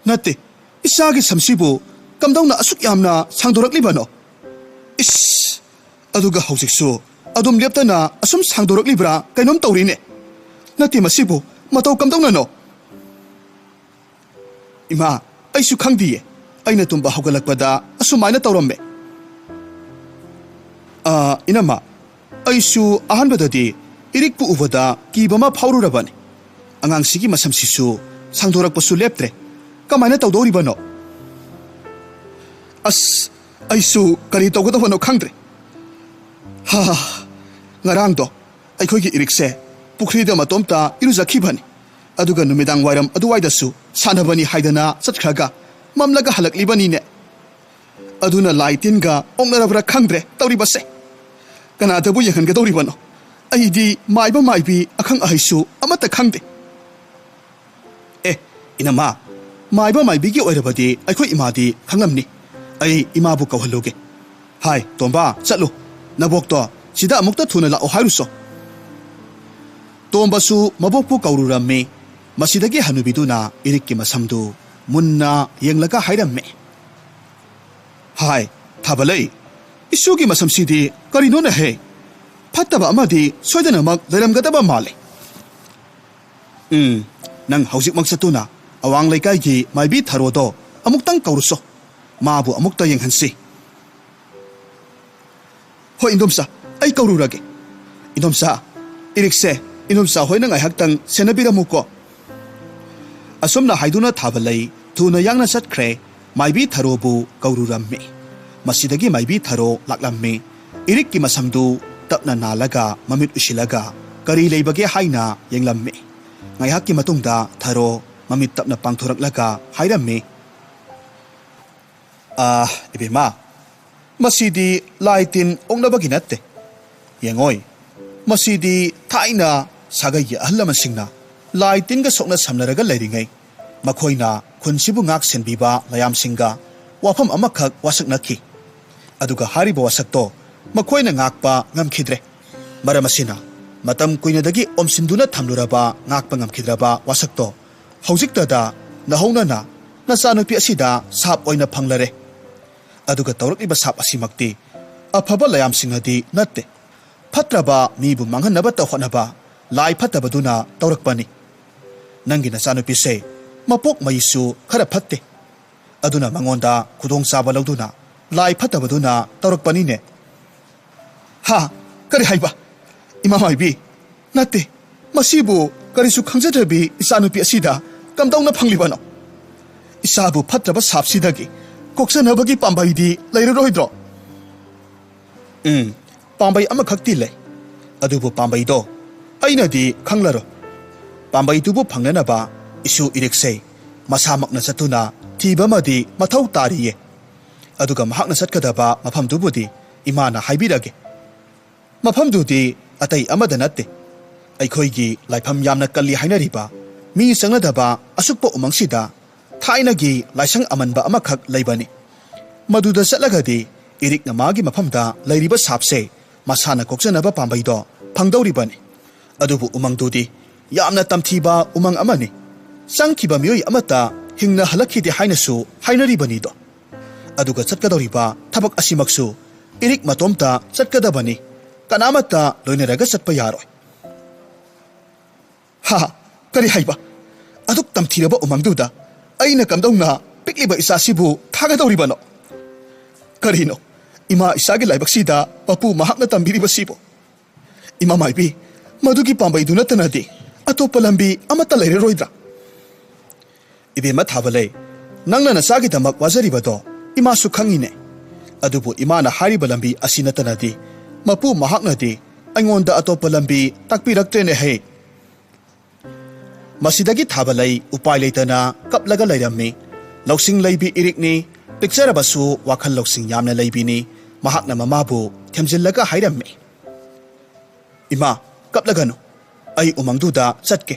ꯅꯠꯇꯦ, ꯏꯆꯥꯒꯤ ꯁꯝꯁꯤꯕꯨ ꯀꯝꯗꯧꯅ ꯑꯁꯨꯛ ꯌꯥꯝꯅ ꯁꯥꯡꯗꯣꯔꯛꯂꯤꯕꯅꯣ? ꯏꯁ! ꯑꯗꯨꯒ ꯍꯧꯖꯤꯛꯁꯨ ꯑꯗꯨꯝ ꯂꯦꯞꯇꯅ ꯑꯁꯨꯝ ꯁꯥꯡꯗꯣꯔꯛꯂꯤꯕ꯭ꯔꯥ ꯀꯩꯅꯣꯝ ꯇꯧꯔꯤꯅꯦ꯫ ꯅꯠꯇꯦ, ꯃꯁꯤꯕꯨ ꯃꯇꯧ ꯀꯝꯗꯧꯅꯅꯣ? ꯏꯃꯥ, ꯑꯩꯁꯨ ꯈꯪꯗꯤꯌꯦ꯫ ꯑꯩꯅ ꯇꯨꯝꯕ ꯍꯧꯒꯠꯂꯛꯄꯗ ꯑꯁꯨꯃꯥꯏꯅ ꯇꯧꯔꯝꯃꯦ꯫" "ꯑꯥ, ꯏꯅꯝꯃ, ꯑꯩꯁꯨ ꯑꯍꯥꯟꯕꯗꯗꯤ ꯏꯔꯤꯛꯄꯨ ꯎꯕꯗ ꯀꯤꯕ ꯑꯃ ꯐꯥꯎꯔꯨꯔꯕꯅꯤ꯫ ꯑꯉꯥꯡꯁꯤꯒꯤ ꯃꯁꯝꯁꯤꯁꯨ ꯁꯥꯡꯗꯣꯔꯛꯄꯁꯨ ꯂꯦꯞꯇ꯭ꯔꯦ꯫ ꯀꯃꯥꯏꯅ ꯇꯧꯗꯧꯔꯤꯕꯅꯣ? ꯑꯁ, ꯑꯩꯁꯨ ꯀꯔꯤ ꯇꯧꯒꯗꯕꯅꯣ ꯈꯪꯗ꯭ꯔꯦ꯫ ꯍꯥ, ꯉꯔꯥꯡꯗꯣ ꯑꯩꯈꯣꯏꯒꯤ ꯏꯔꯤꯛꯁꯦ ꯄꯨꯈ꯭ꯔꯤꯗ ꯃꯇꯣꯝꯇ ꯏꯔꯨꯖꯈꯤꯕꯅꯤ꯫ ꯑꯗꯨꯒ ꯅꯨꯃꯤꯗꯥꯡ ꯋꯥꯏꯔꯝ ꯑꯗꯨꯋꯥꯏꯗꯁꯨ ꯁꯥꯟꯅꯕꯅꯤ ꯍꯥꯏꯗꯅ ꯆꯠꯈ꯭ꯔꯒ ꯃꯝꯂꯒ ꯍꯜꯂꯛꯂꯤꯕꯅꯤꯅꯦ꯫ ꯑꯗꯨꯅ ꯂꯥꯏ ꯇꯤꯟꯒ ꯑꯣꯛꯅꯔꯕ꯭ꯔꯥ ꯈꯪꯗ꯭ꯔꯦ ꯇꯧꯔꯤꯕꯁꯦ꯫ ꯀꯅꯥꯗꯕꯨ ꯌꯦꯡꯍꯟꯒꯗꯧꯔꯤꯕꯅꯣ? ꯑꯩꯗꯤ ꯃꯥꯏꯕ ꯃꯥꯏꯕꯤ ꯑꯈꯪ ꯑꯍꯩꯁꯨ ꯑꯃꯠꯇ ꯈꯪꯗꯦ꯫ ꯑꯦ, ꯏꯅꯝꯃ, ꯃꯥꯏꯕ ꯃꯥꯏꯕꯤꯒꯤ ꯑꯣꯏꯔꯕꯗꯤ ꯑꯩꯈꯣꯏ ꯏꯃꯥꯗꯤ ꯈꯪꯂꯝꯅꯤ꯫ ꯑꯩ ꯏꯃꯥꯕꯨ ꯀꯧꯍꯜꯂꯨꯒꯦ꯫ ꯍꯥꯏ, ꯇꯣꯝꯕ, ꯆꯠꯂꯨ꯫ ꯅꯕꯣꯛꯇꯣ ꯁꯤꯗ ꯑꯃꯨꯛꯇ ꯊꯨꯅ ꯂꯥꯛꯑꯣ ꯍꯥꯏꯔꯨꯁꯣ꯫ ꯇꯣꯝꯕꯁꯨ ꯃꯕꯣꯛꯄꯨ ꯀꯧꯔꯨꯔꯝꯃꯤ꯫ ꯃꯁꯤꯗꯒꯤ ꯍꯅꯨꯕꯤꯗꯨꯅ ꯏꯔꯤꯛꯀꯤ ꯃꯁꯝꯗꯨ ꯃꯨꯟꯅ ꯌꯦꯡꯂꯒ ꯍꯥꯏꯔꯝꯃꯤ꯫ ꯍꯥꯏ, ꯊꯥꯕꯂꯩ, ꯏꯁꯨꯒꯤ ꯃꯁꯝꯁꯤꯗꯤ ꯀꯔꯤꯅꯣꯅꯦꯍꯦ? ꯐꯠꯇꯕ ꯑꯃꯗꯤ ꯁꯣꯏꯗꯅꯃꯛ ꯂꯩꯔꯝꯒꯗꯕ ꯃꯥꯜꯂꯦ꯫ ꯎꯝ, ꯅꯪ ꯍꯧꯖꯤꯛꯃꯛ ꯆꯠꯇꯨꯅ ꯑꯋꯥꯡ ꯂꯩꯀꯥꯏꯒꯤ ꯃꯥꯏꯕꯤ ꯊꯔꯣꯗꯣ ꯑꯃꯨꯛꯇꯪ ꯀꯧꯔꯨꯁꯣ꯫ ꯃꯥꯕꯨ ꯑꯃꯨꯛꯇ ꯌꯦꯡꯍꯟꯁꯤ꯫ ꯍꯣꯏ, ꯏꯟꯗꯣꯝꯆꯥ, ꯑꯩ ꯀꯧꯔꯨꯔꯒꯦ꯫ ꯏꯟꯗꯣꯝꯆꯥ, ꯏꯔꯤꯛꯁꯦ ꯏꯟꯗꯣꯝꯆꯥ ꯍꯣꯏꯅ ꯉꯥꯏꯍꯥꯛꯇꯪ ꯁꯦꯟꯅꯕꯤꯔꯝꯃꯨꯀꯣ꯫ ꯑꯁꯨꯝꯅ ꯍꯥꯏꯗꯨꯅ ꯊꯥꯕꯂꯩ ꯊꯨꯅ ꯌꯥꯡꯅ ꯆꯠꯈ꯭ꯔꯦ꯫ ꯃꯥꯏꯕꯤ ꯊꯔꯣꯕꯨ ꯀꯧꯔꯨꯔꯝꯃꯤ꯫ ꯃꯁꯤꯗꯒꯤ ꯃꯥꯏꯕꯤ ꯊꯔꯣ ꯂꯥꯛꯂꯝꯃꯤ꯫ ꯏꯔꯤꯛꯀꯤ ꯃꯁꯝꯗꯨ ꯇꯞꯅ ꯅꯥꯜꯂꯒ ꯃꯃꯤꯠ ꯎꯏꯁꯤꯜꯂꯒ ꯀꯔꯤ ꯂꯩꯕꯒꯦ ꯍꯥꯏꯅ ꯌꯦꯡꯂꯝꯃꯤ꯫ ꯉꯥꯏꯍꯥꯛꯀꯤ ꯃꯇꯨꯡꯗ ꯊꯔꯣ ꯃꯃꯤꯠ ꯇꯞꯅ ꯄꯥꯡꯊꯣꯔꯛꯂꯒ ꯍꯥꯏꯔꯝꯃꯤ, "ꯑꯥ, ꯏꯕꯦꯝꯃ, ꯃꯁꯤꯗꯤ ꯂꯥꯏ ꯇꯤꯟ ꯑꯣꯛꯅꯕꯒꯤ ꯅꯠꯇꯦ꯫ ꯌꯦꯡꯉꯣꯏ, ꯃꯁꯤꯗꯤ ꯊꯥꯏꯅ ꯁꯥꯒꯩꯒꯤ ꯑꯍꯜ ꯂꯃꯟꯁꯤꯡꯅ ꯂꯥꯏ ꯇꯤꯟꯒ ꯁꯣꯛꯅ ꯁꯝꯅꯔꯒ ꯂꯩꯔꯤꯉꯩ ꯃꯈꯣꯏꯅ ꯈꯨꯟꯁꯤꯕꯨ ꯉꯥꯛ ꯁꯦꯟꯕꯤꯕ ꯂꯥꯌꯥꯝꯁꯤꯡꯒ ꯋꯥꯐꯝ ꯑꯃꯈꯛ ꯋꯥꯁꯛꯅꯈꯤ꯫ ꯑꯗꯨꯒ ꯍꯥꯏꯔꯤꯕ ꯋꯥꯁꯛꯇꯣ ꯃꯈꯣꯏꯅ ꯉꯥꯛꯄ ꯉꯝꯈꯤꯗ꯭ꯔꯦ꯫ ꯃꯔꯝ ꯑꯁꯤꯅ ꯃꯇꯝ ꯀꯨꯏꯅꯗꯒꯤ ꯑꯣꯝꯁꯤꯟꯗꯨꯅ ꯊꯝꯂꯨꯔꯕ ꯉꯥꯛꯄ ꯉꯝꯈꯤꯗ꯭ꯔꯕ ꯋꯥꯁꯛꯇꯣ ꯍꯧꯖꯤꯛꯇꯗ ꯅꯍꯧꯅꯅ ꯅꯆꯥꯅꯨꯄꯤ ꯑꯁꯤꯗ ꯁꯥꯞ ꯑꯣꯏꯅ ꯐꯪꯂꯔꯦ꯫ ꯑꯗꯨꯒ ꯇꯧꯔꯛꯂꯤꯕ ꯁꯥꯞ ꯑꯁꯤꯃꯛꯇꯤ ꯑꯐꯕ ꯂꯥꯌꯥꯝꯁꯤꯡꯅꯗꯤ ꯅꯠꯇꯦ꯫ ꯐꯠꯇ꯭ꯔꯕ ꯃꯤꯕꯨ ꯃꯥꯡꯍꯟꯅꯕꯇ ꯍꯣꯠꯅꯕ ꯂꯥꯏ ꯐꯠꯇꯕꯗꯨꯅ ꯇꯧꯔꯛꯄꯅꯤ꯫ ꯅꯪꯒꯤ ꯅꯆꯥꯅꯨꯄꯤꯁꯦ ꯃꯄꯣꯛ ꯃꯩꯁꯨ ꯈꯔ ꯐꯠꯇꯦ꯫ ꯑꯗꯨꯅ ꯃꯉꯣꯟꯗ ꯈꯨꯗꯣꯡꯆꯥꯕ ꯂꯧꯗꯨꯅ ꯂꯥꯏ ꯐꯠꯇꯕꯗꯨꯅ ꯇꯧꯔꯛꯄꯅꯤꯅꯦ꯫" "ꯍꯥ? ꯀꯔꯤ ꯍꯥꯏꯕ? ꯏꯃꯥ ꯃꯥꯏꯕꯤ, ꯅꯠꯇꯦ, ꯃꯁꯤꯕꯨ ꯀꯔꯤꯁꯨ ꯈꯪꯖꯗ꯭ꯔꯕꯤ ꯏꯆꯥꯅꯨꯄꯤ ꯑꯁꯤꯗ ꯀꯝꯗꯧꯅ ꯐꯪꯂꯤꯕꯅꯣ? ꯏꯆꯥꯕꯨ ꯐꯠꯇ꯭ꯔꯕ ꯁꯥꯞꯁꯤꯗꯒꯤ ꯀꯣꯛꯆꯅꯕꯒꯤ ꯄꯥꯝꯕꯩꯗꯤ ꯂꯩꯔꯔꯣꯏꯗ꯭ꯔꯣ?" "ꯎꯝ, ꯄꯥꯝꯕꯩ ꯑꯃꯈꯛꯇꯤ ꯂꯩ꯫ ꯑꯗꯨꯕꯨ ꯄꯥꯝꯕꯩꯗꯣ ꯑꯩꯅꯗꯤ ꯈꯪꯂꯔꯣꯏ꯫ ꯄꯥꯝꯕꯩꯗꯨꯕꯨ ꯐꯪꯅꯅꯕ ꯏꯁꯨ ꯏꯔꯤꯛꯁꯦ ꯃꯁꯥꯃꯛꯅ ꯆꯠꯇꯨꯅ ꯊꯤꯕ ꯑꯃꯗꯤ ꯃꯊꯧ ꯇꯥꯔꯤꯌꯦ꯫ ꯑꯗꯨꯒ ꯃꯍꯥꯛꯅ ꯆꯠꯀꯗꯕ ꯃꯐꯝꯗꯨꯕꯨꯗꯤ ꯏꯃꯥꯅ ꯍꯥꯏꯕꯤꯔꯒꯦ꯫ ꯃꯐꯝꯗꯨꯗꯤ ꯑꯇꯩ ꯑꯃꯗ ꯅꯠꯇꯦ, ꯑꯩꯈꯣꯏꯒꯤ ꯂꯥꯏꯐꯝ ꯌꯥꯝꯅ ꯀꯜꯂꯤ ꯍꯥꯏꯅꯔꯤꯕ, ꯃꯤ ꯆꯪꯅꯗꯕ ꯑꯁꯨꯛꯄ ꯎꯃꯪꯁꯤꯗ ꯊꯥꯏꯅꯒꯤ ꯂꯥꯏꯁꯪ ꯑꯃꯟꯕ ꯑꯃꯈꯛ ꯂꯩꯕꯅꯤ꯫ ꯃꯗꯨꯗ ꯆꯠꯂꯒꯗꯤ ꯏꯔꯤꯛꯅ ꯃꯥꯒꯤ ꯃꯐꯝꯗ ꯂꯩꯔꯤꯕ ꯁꯥꯞꯁꯦ ꯃꯁꯥꯅ ꯀꯣꯛꯆꯅꯕ ꯄꯥꯝꯕꯩꯗꯣ ꯐꯪꯗꯧꯔꯤꯕꯅꯤ꯫ ꯑꯗꯨꯕꯨ ꯎꯃꯪꯗꯨꯗꯤ ꯌꯥꯝꯅ ꯇꯝꯊꯤꯕ ꯎꯃꯪ ꯑꯃꯅꯤ꯫ ꯆꯪꯈꯤꯕ ꯃꯤꯑꯣꯏ ꯑꯃꯠꯇ ꯍꯤꯡꯅ ꯍꯜꯂꯛꯈꯤꯗꯦ ꯍꯥꯏꯅꯁꯨ ꯍꯥꯏꯅꯔꯤꯕꯅꯤꯗꯣ꯫ ꯑꯗꯨꯒ ꯆꯠꯀꯗꯧꯔꯤꯕ ꯊꯕꯛ ꯑꯁꯤꯃꯛꯁꯨ ꯏꯔꯤꯛ ꯃꯇꯣꯝꯇ ꯆꯠꯀꯗꯕꯅꯤ, ꯀꯅꯥꯃꯠꯇ ꯂꯣꯏꯅꯔꯒ ꯆꯠꯄ ꯌꯥꯔꯣꯏ꯫ ꯍꯥ, ꯀꯔꯤ ꯍꯥꯏꯕ? ꯑꯗꯨꯛ ꯇꯝꯊꯤꯔꯕ ꯎꯃꯪꯗꯨꯗ ꯑꯩꯅ ꯀꯝꯗꯧꯅ ꯄꯤꯛꯂꯤꯕ ꯏꯆꯥꯁꯤꯕꯨ ꯊꯥꯒꯗꯧꯔꯤꯕꯅꯣ? ꯀꯔꯤꯅꯣ ꯏꯃꯥ ꯏꯆꯥꯒꯤ ꯂꯥꯏꯕꯛꯁꯤꯗ ꯃꯄꯨ ꯃꯍꯥꯛꯅ ꯇꯝꯕꯤꯔꯤꯕꯁꯤꯕꯨ? ꯏꯃꯥ ꯃꯥꯏꯕꯤ, ꯃꯗꯨꯒꯤ ꯄꯥꯝꯕꯩꯗꯨ ꯅꯠꯇꯅꯗꯤ ꯑꯇꯣꯞꯄ ꯂꯝꯕꯤ ꯑꯃꯠꯇ ꯂꯩꯔꯔꯣꯏꯗ꯭ꯔꯥ? ꯏꯕꯦꯝꯃ ꯊꯥꯕꯂꯩ, ꯅꯪꯅ ꯅꯆꯥꯒꯤꯗꯃꯛ ꯋꯥꯖꯔꯤꯕꯗꯣ ꯏꯃꯥꯁꯨ ꯈꯪꯉꯤꯅꯦ꯫ ꯑꯗꯨꯕꯨ ꯏꯃꯥꯅ ꯍꯥꯏꯔꯤꯕ ꯂꯝꯕꯤ ꯑꯁꯤ ꯅꯠꯇꯅꯗꯤ ꯃꯄꯨ ꯃꯍꯥꯛꯅꯗꯤ ꯑꯩꯉꯣꯟꯗ ꯑꯇꯣꯞꯄ ꯂꯝꯕꯤ ꯇꯥꯛꯄꯤꯔꯛꯇ꯭ꯔꯦꯅꯦ ꯍꯦ꯫ ꯃꯁꯤꯗꯒꯤ ꯊꯥꯕꯂꯩ ꯎꯄꯥꯏ ꯂꯩꯇꯅ ꯀꯞꯂꯒ ꯂꯩꯔꯝꯃꯤ꯫ ꯂꯧꯁꯤꯡ ꯂꯩꯕꯤ ꯏꯔꯤꯛꯅꯤ, ꯄꯤꯛꯆꯔꯕꯁꯨ ꯋꯥꯈꯜ ꯂꯧꯁꯤꯡ ꯌꯥꯝꯅ ꯂꯩꯕꯤꯅꯤ꯫ ꯃꯍꯥꯛꯅ ꯃꯃꯥꯕꯨ ꯊꯦꯝꯖꯤꯜꯂꯒ ꯍꯥꯏꯔꯝꯃꯤ, "ꯏꯃꯥ, ꯀꯞꯂꯒꯅꯨ, ꯑꯩ ꯎꯃꯪꯗꯨꯗ ꯆꯠꯀꯦ꯫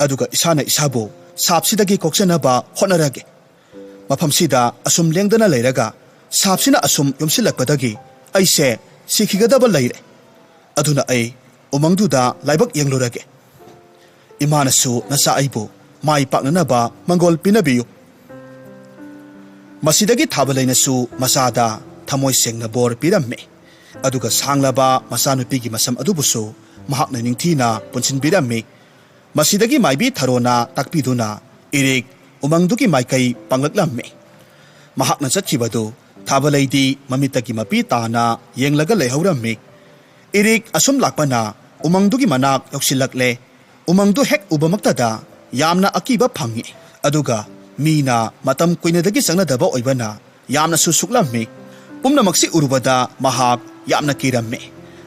ꯑꯗꯨꯒ ꯏꯁꯥꯅ ꯏꯁꯥꯕꯨ ꯁꯥꯞꯁꯤꯗꯒꯤ ꯀꯣꯛꯆꯅꯕ ꯍꯣꯠꯅꯔꯒꯦ꯫ ꯃꯐꯝꯁꯤꯗ ꯑꯁꯨꯝ ꯂꯦꯡꯗꯅ ꯂꯩꯔꯒ ꯁꯥꯞꯁꯤꯅ ꯑꯁꯨꯝ ꯌꯣꯝꯁꯤꯜꯂꯛꯄꯗꯒꯤ ꯑꯩꯁꯦ ꯁꯤꯈꯤꯒꯗꯕ ꯂꯩꯔꯦ꯫ ꯑꯗꯨꯅ ꯑꯩ ꯎꯃꯪꯗꯨꯗ ꯂꯥꯏꯕꯛ ꯌꯦꯡꯂꯨꯔꯒꯦ꯫ ꯏꯃꯥꯅꯁꯨ ꯅꯆꯥ ꯑꯩꯕꯨ ꯃꯥꯏ ꯄꯥꯛꯅꯅꯕ ꯃꯪꯒꯣꯜ ꯄꯤꯅꯕꯤꯌꯨ"꯫ ꯃꯁꯤꯗꯒꯤ ꯊꯥꯕꯂꯩꯅꯁꯨ ꯃꯆꯥꯗ ꯊꯃꯣꯏ ꯁꯦꯡꯅ ꯕꯣꯔ ꯄꯤꯔꯝꯃꯤ꯫ ꯑꯗꯨꯒ ꯁꯥꯡꯂꯕ ꯃꯆꯥꯅꯨꯄꯤꯒꯤ ꯃꯁꯝ ꯑꯗꯨꯕꯨꯁꯨ ꯃꯍꯥꯛꯅ ꯅꯤꯡꯊꯤꯅ ꯄꯨꯟꯁꯤꯟꯕꯤꯔꯝꯃꯤ꯫ ꯃꯁꯤꯗꯒꯤ ꯃꯥꯏꯕꯤ ꯊꯔꯣꯅ ꯇꯥꯛꯄꯤꯗꯨꯅ ꯏꯔꯤꯛ ꯎꯃꯪꯗꯨꯒꯤ ꯃꯥꯏꯀꯩ ꯄꯥꯡꯂꯛꯂꯝꯃꯤ꯫ ꯃꯍꯥꯛꯅ ꯆꯠꯈꯤꯕꯗꯨ ꯊꯥꯕꯂꯩꯗꯤ ꯃꯃꯤꯠꯇꯒꯤ ꯃꯄꯤ ꯇꯥꯅ ꯌꯦꯡꯂꯒ ꯂꯩꯍꯧꯔꯝꯃꯤ꯫ ꯏꯔꯤꯛ ꯑꯁꯨꯝ ꯂꯥꯛꯄꯅ ꯎꯃꯪꯗꯨꯒꯤ ꯃꯅꯥꯛ ꯌꯧꯁꯤꯜꯂꯛꯂꯦ꯫ ꯎꯃꯪꯗꯨ ꯍꯦꯛ ꯎꯕꯃꯛꯇꯗ ꯌꯥꯝꯅ ꯑꯀꯤꯕ ꯐꯪꯉꯤ꯫ ꯑꯗꯨꯒ ꯃꯤꯅ ꯃꯇꯝ ꯀꯨꯏꯅꯗꯒꯤ ꯆꯪꯅꯗꯕ ꯑꯣꯏꯕꯅ ꯌꯥꯝꯅꯁꯨ ꯁꯨꯛꯂꯝꯃꯤ꯫ ꯄꯨꯝꯅꯃꯛꯁꯤ ꯎꯔꯨꯕꯗ ꯃꯍꯥꯛ ꯌꯥꯝꯅ ꯀꯤꯔꯝꯃꯤ꯫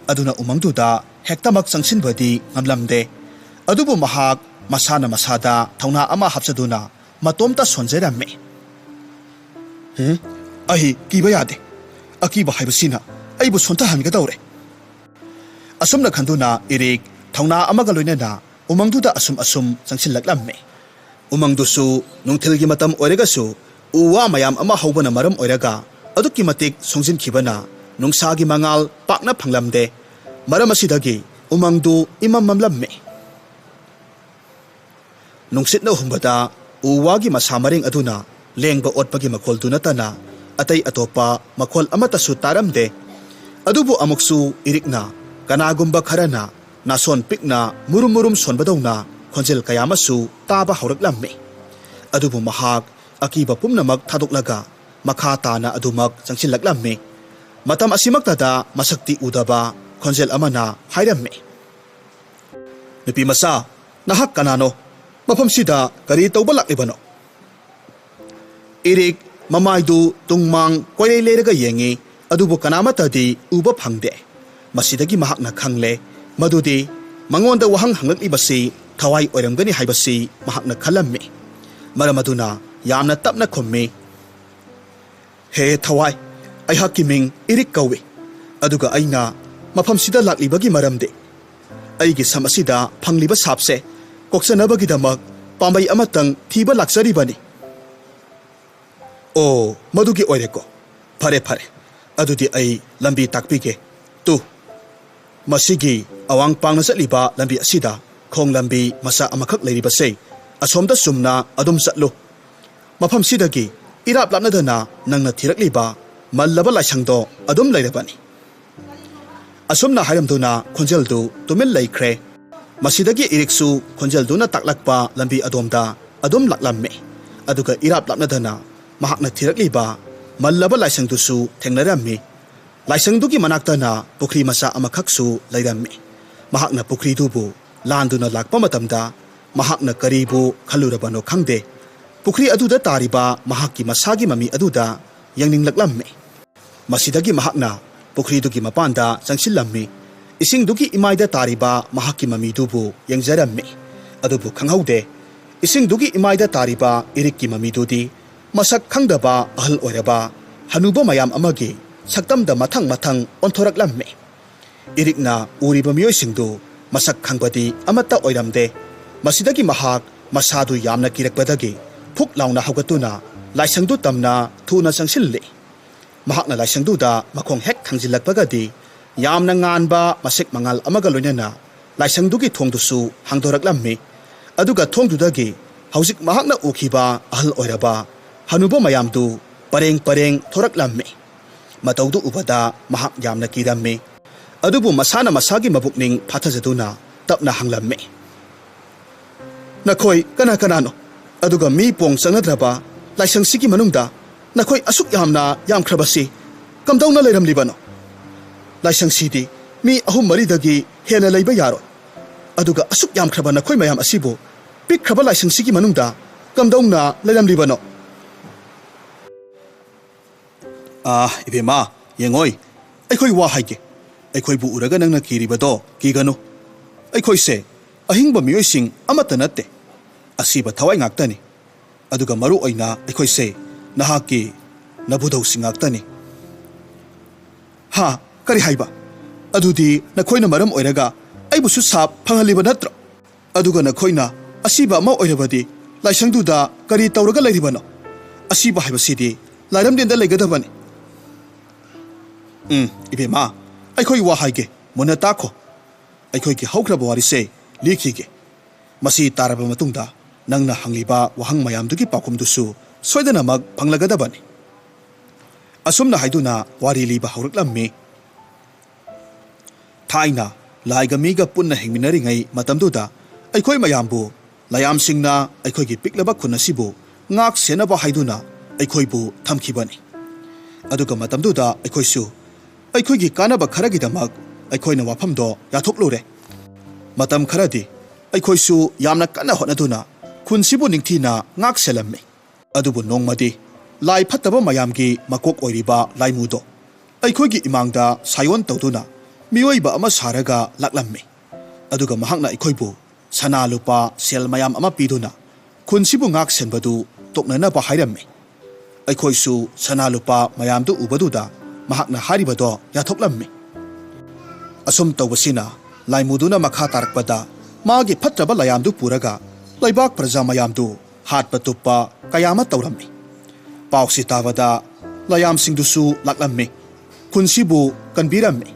ꯑꯗꯨꯅ ꯎꯃꯪꯗꯨꯗ ꯍꯦꯛꯇꯃꯛ ꯆꯪꯁꯤꯟꯕꯗꯤ ꯉꯝꯂꯝꯗꯦ꯫ ꯑꯗꯨꯕꯨ ꯃꯍꯥꯛ ꯃꯁꯥꯅ ꯃꯁꯥꯗ ꯊꯧꯅꯥ ꯑꯃ ꯍꯥꯞꯆꯗꯨꯅ ꯃꯇꯣꯝꯇ ꯁꯣꯟꯖꯔꯝꯃꯤ꯫ "ꯍꯝ? ꯑꯩ ꯀꯤꯕ ꯌꯥꯗꯦ꯫ ꯑꯀꯤꯕ ꯍꯥꯏꯕꯁꯤꯅ ꯑꯩꯕꯨ ꯁꯣꯟꯊꯍꯟꯒꯗꯧꯔꯦ"꯫ ꯑꯁꯨꯝꯅ ꯈꯟꯗꯨꯅ ꯏꯔꯤꯛ ꯊꯧꯅꯥ ꯑꯃꯒ ꯂꯣꯏꯅꯅ ꯎꯃꯪꯗꯨꯗ ꯑꯁꯨꯝ ꯑꯁꯨꯝ ꯆꯪꯁꯤꯜꯂꯛꯂꯝꯃꯤ꯫ ꯎꯃꯪꯗꯨꯁꯨ ꯅꯨꯡꯊꯤꯜꯒꯤ ꯃꯇꯝ ꯑꯣꯏꯔꯒꯁꯨ ꯎ ꯋꯥ ꯃꯌꯥꯝ ꯑꯃ ꯍꯧꯕꯅ ꯃꯔꯝ ꯑꯣꯏꯔꯒ ꯑꯗꯨꯛꯀꯤ ꯃꯇꯤꯛ ꯁꯣꯡꯖꯤꯟꯈꯤꯕꯅ ꯅꯨꯡꯁꯥꯒꯤ ꯃꯉꯥꯜ ꯄꯥꯛꯅ ꯐꯪꯂꯝꯗꯦ꯫ ꯃꯔꯝ ꯑꯁꯤꯗꯒꯤ ꯎꯃꯪꯗꯨ ꯏꯃꯝ ꯃꯝꯂꯝꯃꯤ꯫ ꯅꯨꯡꯁꯤꯠꯅ ꯍꯨꯝꯕꯗ ꯎ ꯋꯥꯒꯤ ꯃꯁꯥ ꯃꯔꯦꯡ ꯑꯗꯨꯅ ꯂꯦꯡꯕ ꯑꯣꯠꯄꯒꯤ ꯃꯈꯣꯜꯗꯨ ꯅꯠꯇꯅ ꯑꯇꯩ ꯑꯇꯣꯞꯄ ꯃꯈꯣꯜ ꯑꯃꯠꯇꯁꯨ ꯇꯥꯔꯝꯗꯦ꯫ ꯑꯗꯨꯕꯨ ꯑꯃꯨꯛꯁꯨ ꯏꯔꯤꯛꯅ ꯀꯅꯥꯒꯨꯝꯕ ꯈꯔꯅ ꯅꯥꯁꯣꯟ ꯄꯤꯛꯅ ꯃꯨꯔꯨꯝ ꯃꯨꯔꯨꯝ ꯁꯣꯟꯕꯗꯧꯅ ꯈꯣꯟꯖꯦꯜ ꯀꯌꯥ ꯑꯃꯁꯨ ꯇꯥꯕ ꯍꯧꯔꯛꯂꯝꯃꯤ꯫ ꯑꯗꯨꯕꯨ ꯃꯍꯥꯛ ꯑꯀꯤꯕ ꯄꯨꯝꯅꯃꯛ ꯊꯥꯗꯣꯛꯂꯒ ꯃꯈꯥ ꯇꯥꯅ ꯑꯗꯨꯃꯛ ꯆꯪꯁꯤꯜꯂꯛꯂꯝꯃꯤ꯫ ꯃꯇꯝ ꯑꯁꯤꯃꯛꯇꯗ ꯃꯁꯛꯇꯤ ꯎꯗꯕ ꯈꯣꯟꯖꯦꯜ ꯑꯃꯅ ꯍꯥꯏꯔꯝꯃꯤ, "ꯅꯨꯄꯤ ꯃꯆꯥ, ꯅꯍꯥꯛ ꯀꯅꯥꯅꯣ? ꯃꯐꯝꯁꯤꯗ ꯀꯔꯤ ꯇꯧꯕ ꯂꯥꯛꯂꯤꯕꯅꯣ?" ꯏꯔꯤꯛ ꯃꯃꯥꯏꯗꯨ ꯇꯨꯡꯃꯥꯡ ꯀꯣꯏꯔꯩ ꯂꯩꯔꯒ ꯌꯦꯡꯉꯤ, ꯑꯗꯨꯕꯨ ꯀꯅꯥꯃꯠꯇꯗꯤ ꯎꯕ ꯐꯪꯗꯦ꯫ ꯃꯁꯤꯗꯒꯤ ꯃꯍꯥꯛꯅ ꯈꯪꯂꯦ ꯃꯗꯨꯗꯤ ꯃꯉꯣꯟꯗ ꯋꯥꯍꯪ ꯍꯪꯂꯛꯂꯤꯕꯁꯤ ꯊꯋꯥꯏ ꯑꯣꯏꯔꯝꯒꯅꯤ ꯍꯥꯏꯕꯁꯤ ꯃꯍꯥꯛꯅ ꯈꯜꯂꯝꯃꯤ꯫ ꯃꯔꯝ ꯑꯗꯨꯅ ꯌꯥꯝꯅ ꯇꯞꯅ ꯈꯨꯝꯃꯤ, "ꯍꯦ ꯊꯋꯥꯏ, ꯑꯩꯍꯥꯛꯀꯤ ꯃꯤꯡ ꯏꯔꯤꯛ ꯀꯧꯏ꯫ ꯑꯗꯨꯒ ꯑꯩꯅ ꯃꯐꯝꯁꯤꯗ ꯂꯥꯛꯂꯤꯕꯒꯤ ꯃꯔꯝꯗꯤ ꯑꯩꯒꯤ ꯁꯝ ꯑꯁꯤꯗ ꯐꯪꯂꯤꯕ ꯁꯥꯞꯁꯦ ꯀꯣꯛꯆꯅꯕꯒꯤꯗꯃꯛ ꯄꯥꯝꯕꯩ ꯑꯃꯇꯪ ꯊꯤꯕ ꯂꯥꯛꯆꯔꯤꯕꯅꯤ"꯫ "ꯑꯣ, ꯃꯗꯨꯒꯤ ꯑꯣꯏꯔꯦꯀꯣ꯫ ꯐꯔꯦ, ꯐꯔꯦ꯫ ꯑꯗꯨꯗꯤ ꯑꯩ ꯂꯝꯕꯤ ꯇꯥꯛꯄꯤꯒꯦ꯫ ꯇꯨ, ꯃꯁꯤꯒꯤ ꯑꯋꯥꯡ ꯄꯥꯡꯅ ꯆꯠꯂꯤꯕ ꯂꯝꯕꯤ ꯑꯁꯤꯗ ꯈꯣꯡ ꯂꯝꯕꯤ ꯃꯆꯥ ꯑꯃꯈꯛ ꯂꯩꯔꯤꯕꯁꯦ, ꯑꯁꯣꯝꯗ ꯆꯨꯝꯅ ꯑꯗꯨꯝ ꯆꯠꯂꯨ꯫ ꯃꯐꯝꯁꯤꯗꯒꯤ ꯏꯔꯥꯞ ꯂꯥꯞꯅꯗꯅ ꯅꯪꯅ ꯊꯤꯔꯛꯂꯤꯕ ꯃꯜꯂꯕ ꯂꯥꯏꯁꯪꯗꯣ ꯑꯗꯨꯝ ꯂꯩꯔꯕꯅꯤ"꯫ ꯑꯁꯨꯝꯅ ꯍꯥꯏꯔꯝꯗꯨꯅ ꯈꯣꯟꯖꯦꯜꯗꯨ ꯇꯨꯃꯤꯟ ꯂꯩꯈ꯭ꯔꯦ꯫ ꯃꯁꯤꯗꯒꯤ ꯏꯔꯤꯛꯁꯨ ꯈꯣꯟꯖꯦꯜꯗꯨꯅ ꯇꯥꯛꯂꯛꯄ ꯂꯝꯕꯤ ꯑꯗꯣꯝꯗ ꯑꯗꯨꯝ ꯂꯥꯛꯂꯝꯃꯤ꯫ ꯑꯗꯨꯒ ꯏꯔꯥꯞ ꯂꯥꯞꯅꯗꯅ ꯃꯍꯥꯛꯅ ꯊꯤꯔꯛꯂꯤꯕ ꯃꯜꯂꯕ ꯂꯥꯏꯁꯪꯗꯨꯁꯨ ꯊꯦꯡꯅꯔꯝꯃꯤ꯫ ꯂꯥꯏꯁꯪꯗꯨꯒꯤ ꯃꯅꯥꯛꯇꯅ ꯄꯨꯈ꯭ꯔꯤ ꯃꯆꯥ ꯑꯃꯈꯛꯁꯨ ꯂꯩꯔꯝꯃꯤ꯫ ꯃꯍꯥꯛꯅ ꯄꯨꯈ꯭ꯔꯤꯗꯨꯕꯨ ꯂꯥꯟꯗꯨꯅ ꯂꯥꯛꯄ ꯃꯇꯝꯗ ꯃꯍꯥꯛꯅ ꯀꯔꯤꯕꯨ ꯈꯜꯂꯨꯔꯕꯅꯣ ꯈꯪꯗꯦ, ꯄꯨꯈ꯭ꯔꯤ ꯑꯗꯨꯗ ꯇꯥꯔꯤꯕ ꯃꯍꯥꯛꯀꯤ ꯃꯁꯥꯒꯤ ꯃꯃꯤ ꯑꯗꯨꯗ ꯌꯦꯡꯅꯤꯡꯂꯛꯂꯝꯃꯤ꯫ ꯃꯁꯤꯗꯒꯤ ꯃꯍꯥꯛꯅ ꯄꯨꯈ꯭ꯔꯤꯗꯨꯒꯤ ꯃꯄꯥꯟꯗ ꯆꯪꯁꯤꯜꯂꯝꯃꯤ꯫ ꯏꯁꯤꯡꯗꯨꯒꯤ ꯏꯃꯥꯏꯗ ꯇꯥꯔꯤꯕ ꯃꯍꯥꯛꯀꯤ ꯃꯃꯤꯗꯨꯕꯨ ꯌꯦꯡꯖꯔꯝꯃꯤ꯫ ꯑꯗꯨꯕꯨ ꯈꯪꯍꯧꯗꯦ, ꯏꯁꯤꯡꯗꯨꯒꯤ ꯏꯃꯥꯏꯗ ꯇꯥꯔꯤꯕ ꯏꯔꯤꯛꯀꯤ ꯃꯃꯤꯗꯨꯗꯤ ꯃꯁꯛ ꯈꯪꯗꯕ ꯑꯍꯜ ꯑꯣꯏꯔꯕ ꯍꯅꯨꯕ ꯃꯌꯥꯝ ꯑꯃꯒꯤ ꯁꯛꯇꯝꯗ ꯃꯊꯪ ꯃꯊꯪ ꯑꯣꯟꯊꯣꯔꯛꯂꯝꯃꯤ꯫ ꯏꯔꯤꯛꯅ ꯎꯔꯤꯕ ꯃꯤꯑꯣꯏꯁꯤꯡꯗꯨ ꯃꯁꯛ ꯈꯪꯕꯗꯤ ꯑꯃꯠꯇ ꯑꯣꯏꯔꯝꯗꯦ꯫ ꯃꯁꯤꯗꯒꯤ ꯃꯍꯥꯛ ꯃꯁꯥꯗꯨ ꯌꯥꯝꯅ ꯀꯤꯔꯛꯄꯗꯒꯤ ꯐꯨꯛ ꯂꯥꯎꯅ ꯍꯧꯒꯠꯇꯨꯅ ꯂꯥꯏꯁꯪꯗꯨ ꯇꯝꯅ ꯊꯨꯅ ꯆꯪꯁꯤꯜꯂꯤ꯫ ꯃꯍꯥꯛꯅ ꯂꯥꯏꯁꯪꯗꯨꯗ ꯃꯈꯣꯡ ꯍꯦꯛ ꯊꯥꯡꯖꯤꯜꯂꯛꯄꯒꯗꯤ ꯌꯥꯝꯅ ꯉꯥꯟꯕ ꯃꯁꯦꯛ ꯃꯉꯥꯜ ꯑꯃꯒ ꯂꯣꯏꯅꯅ ꯂꯥꯏꯁꯪꯗꯨꯒꯤ ꯊꯣꯡꯗꯨꯁꯨ ꯍꯥꯡꯗꯣꯔꯛꯂꯝꯃꯤ꯫ ꯑꯗꯨꯒ ꯊꯣꯡꯗꯨꯗꯒꯤ ꯍꯧꯖꯤꯛ ꯃꯍꯥꯛꯅ ꯎꯈꯤꯕ ꯑꯍꯜ ꯑꯣꯏꯔꯕ ꯍꯅꯨꯕ ꯃꯌꯥꯝꯗꯨ ꯄꯔꯦꯡ ꯄꯔꯦꯡ ꯊꯣꯔꯛꯂꯝꯃꯤ꯫ ꯃꯇꯧꯗꯨ ꯎꯕꯗ ꯃꯍꯥꯛ ꯌꯥꯝꯅ ꯀꯤꯔꯝꯃꯤ꯫ ꯑꯗꯨꯕꯨ ꯃꯁꯥꯅ ꯃꯁꯥꯒꯤ ꯃꯕꯨꯛꯅꯤꯡ ꯐꯥꯊꯖꯗꯨꯅ ꯇꯞꯅ ꯍꯪꯂꯝꯃꯤ, "ꯅꯈꯣꯏ ꯀꯅꯥ ꯀꯅꯥꯅꯣ? ꯑꯗꯨꯒ ꯃꯤ ꯄꯣꯡ ꯆꯪꯅꯗ꯭ꯔꯕ ꯂꯥꯏꯁꯪꯁꯤꯒꯤ ꯃꯅꯨꯡꯗ ꯅꯈꯣꯏ ꯑꯁꯨꯛ ꯌꯥꯝꯅ ꯌꯥꯝꯈ꯭ꯔꯕꯁꯤ ꯀꯝꯗꯧꯅ ꯂꯩꯔꯝꯂꯤꯕꯅꯣ? ꯂꯥꯏꯁꯪꯁꯤꯗꯤ ꯃꯤ ꯑꯍꯨꯝ ꯃꯔꯤꯗꯒꯤ ꯍꯦꯟꯅ ꯂꯩꯕ ꯌꯥꯔꯣꯏ꯫ ꯑꯗꯨꯒ ꯑꯁꯨꯛ ꯌꯥꯝꯈ꯭ꯔꯕ ꯅꯈꯣꯏ ꯃꯌꯥꯝ ꯑꯁꯤꯕꯨ ꯄꯤꯛꯈ꯭ꯔꯕ ꯂꯥꯏꯁꯪꯁꯤꯒꯤ ꯃꯅꯨꯡꯗ ꯀꯝꯗꯧꯅ ꯂꯩꯔꯝꯂꯤꯕꯅꯣ?" "ꯑꯥ, ꯏꯕꯦꯝꯃ, ꯌꯦꯡꯉꯣꯏ, ꯑꯩꯈꯣꯏ ꯋꯥ ꯍꯥꯏꯒꯦ꯫ ꯑꯩꯈꯣꯏꯕꯨ ꯎꯔꯒ ꯅꯪꯅ ꯀꯤꯔꯤꯕꯗꯣ ꯀꯤꯒꯅꯨ꯫ ꯑꯩꯈꯣꯏꯁꯦ ꯑꯍꯤꯡꯕ ꯃꯤꯑꯣꯏꯁꯤꯡ ꯑꯃꯠꯇ ꯅꯠꯇꯦ꯫ ꯑꯁꯤꯕ ꯊꯋꯥꯏ ꯉꯥꯛꯇꯅꯤ꯫ ꯑꯗꯨꯒ ꯃꯔꯨ ꯑꯣꯏꯅ ꯑꯩꯈꯣꯏꯁꯦ ꯅꯍꯥꯛꯀꯤ ꯅꯕꯨꯙꯧꯁꯤꯡ ꯉꯥꯛꯇꯅꯤ꯫" "ꯍꯥ? ꯀꯔꯤ ꯍꯥꯏꯕ? ꯑꯗꯨꯗꯤ ꯅꯈꯣꯏꯅ ꯃꯔꯝ ꯑꯣꯏꯔꯒ ꯑꯩꯕꯨꯁꯨ ꯁꯥꯞ ꯐꯪꯍꯜꯂꯤꯕ ꯅꯠꯇ꯭ꯔꯣ? ꯑꯗꯨꯒ ꯅꯈꯣꯏꯅ ꯑꯁꯤꯕ ꯑꯃ ꯑꯣꯏꯔꯕꯗꯤ ꯂꯥꯏꯁꯪꯗꯨꯗ ꯀꯔꯤ ꯇꯧꯔꯒ ꯂꯩꯔꯤꯕꯅꯣ? ꯑꯁꯤꯕ ꯍꯥꯏꯕꯁꯤꯗꯤ ꯂꯥꯏꯔꯝꯗꯦꯟꯗ ꯂꯩꯒꯗꯕꯅꯤ꯫" "ꯎꯝ, ꯏꯕꯦꯝꯃ, ꯑꯩꯈꯣꯏ ꯋꯥ ꯍꯥꯏꯒꯦ, ꯃꯨꯟꯅ ꯇꯥꯈꯣ꯫ ꯑꯩꯈꯣꯏꯒꯤ ꯍꯧꯈ꯭ꯔꯕ ꯋꯥꯔꯤꯁꯦ ꯂꯤꯈꯤꯒꯦ꯫ ꯃꯁꯤ ꯇꯥꯔꯕ ꯃꯇꯨꯡꯗ ꯅꯪꯅ ꯍꯪꯂꯤꯕ ꯋꯥꯍꯪ ꯃꯌꯥꯝꯗꯨꯒꯤ ꯄꯥꯎꯈꯨꯝꯗꯨꯁꯨ ꯁꯣꯏꯗꯅꯃꯛ ꯐꯪꯂꯒꯗꯕꯅꯤ꯫" ꯑꯁꯨꯝꯅ ꯍꯥꯏꯗꯨꯅ ꯋꯥꯔꯤ ꯂꯤꯕ ꯍꯧꯔꯛꯂꯝꯃꯤ꯫ ꯊꯥꯏꯅ ꯂꯥꯏꯒ ꯃꯤꯒ ꯄꯨꯟꯅ ꯍꯤꯡꯃꯤꯟꯅꯔꯤꯉꯩ ꯃꯇꯝꯗꯨꯗ ꯑꯩꯈꯣꯏ ꯃꯌꯥꯝꯕꯨ ꯂꯥꯏꯌꯥꯝꯁꯤꯡꯅ ꯑꯩꯈꯣꯏꯒꯤ ꯄꯤꯛꯂꯕ ꯈꯨꯟ ꯑꯁꯤꯕꯨ ꯉꯥꯛ ꯁꯦꯟꯅꯕ ꯍꯥꯏꯗꯨꯅ ꯑꯩꯈꯣꯏꯕꯨ ꯊꯝꯈꯤꯕꯅꯤ꯫ ꯑꯗꯨꯒ ꯃꯇꯝꯗꯨꯗ ꯑꯩꯈꯣꯏꯁꯨ ꯑꯩꯈꯣꯏꯒꯤ ꯀꯥꯟꯅꯕ ꯈꯔꯒꯤꯗꯃꯛ ꯑꯩꯈꯣꯏꯅ ꯋꯥꯐꯝꯗꯣ ꯌꯥꯊꯣꯛꯂꯨꯔꯦ꯫ ꯃꯇꯝ ꯈꯔꯗꯤ ꯑꯩꯈꯣꯏꯁꯨ ꯌꯥꯝꯅ ꯀꯟꯅ ꯍꯣꯠꯅꯗꯨꯅ ꯈꯨꯟꯁꯤꯕꯨ ꯅꯤꯡꯊꯤꯅ ꯉꯥꯛ ꯁꯦꯜꯂꯝꯃꯤ꯫ ꯑꯗꯨꯕꯨ ꯅꯣꯡꯃꯗꯤ ꯂꯥꯏ ꯐꯠꯇꯕ ꯃꯌꯥꯝꯒꯤ ꯃꯀꯣꯛ ꯑꯣꯏꯔꯤꯕ ꯂꯥꯏꯃꯨꯗꯣ ꯑꯩꯈꯣꯏꯒꯤ ꯏꯃꯥꯡꯗ ꯁꯥꯏꯑꯣꯟ ꯇꯧꯗꯨꯅ ꯃꯤꯑꯣꯏꯕ ꯑꯃ ꯁꯥꯔꯒ ꯂꯥꯛꯂꯝꯃꯤ꯫ ꯑꯗꯨꯒ ꯃꯍꯥꯛꯅ ꯑꯩꯈꯣꯏꯕꯨ ꯁꯅꯥ ꯂꯨꯄꯥ ꯁꯦꯜ ꯃꯌꯥꯝ ꯑꯃ ꯄꯤꯗꯨꯅ ꯈꯨꯟꯁꯤꯕꯨ ꯉꯥꯛ ꯁꯦꯟꯕꯗꯨ ꯇꯣꯛꯅꯅꯕ ꯍꯥꯏꯔꯝꯃꯤ꯫ ꯑꯩꯈꯣꯏꯁꯨ ꯁꯅꯥ ꯂꯨꯄꯥ ꯃꯌꯥꯝꯗꯨ ꯎꯕꯗꯨꯗ ꯃꯍꯥꯛꯅ ꯍꯥꯏꯔꯤꯕꯗꯣ ꯌꯥꯊꯣꯛꯂꯝꯃꯤ꯫ ꯑꯁꯨꯝ ꯇꯧꯕꯁꯤꯅ ꯂꯥꯏꯃꯨꯗꯨꯅ ꯃꯈꯥ ꯇꯥꯔꯛꯄꯗ ꯃꯥꯒꯤ ꯐꯠꯇ꯭ꯔꯕ ꯂꯥꯏꯌꯥꯝꯗꯨ ꯄꯨꯔꯒ ꯂꯩꯕꯥꯛ ꯄ꯭ꯔꯖꯥ ꯃꯌꯥꯝꯗꯨ ꯍꯥꯠꯄ ꯇꯨꯞꯄ ꯀꯌꯥ ꯑꯃ ꯇꯧꯔꯝꯃꯤ꯫ ꯄꯥꯎꯁꯤ ꯇꯥꯕꯗ ꯂꯥꯏꯌꯥꯝꯁꯤꯡꯗꯨꯁꯨ ꯂꯥꯛꯂꯝꯃꯤ, ꯈꯨꯟꯁꯤꯕꯨ ꯀꯟꯕꯤꯔꯝꯃꯤ꯫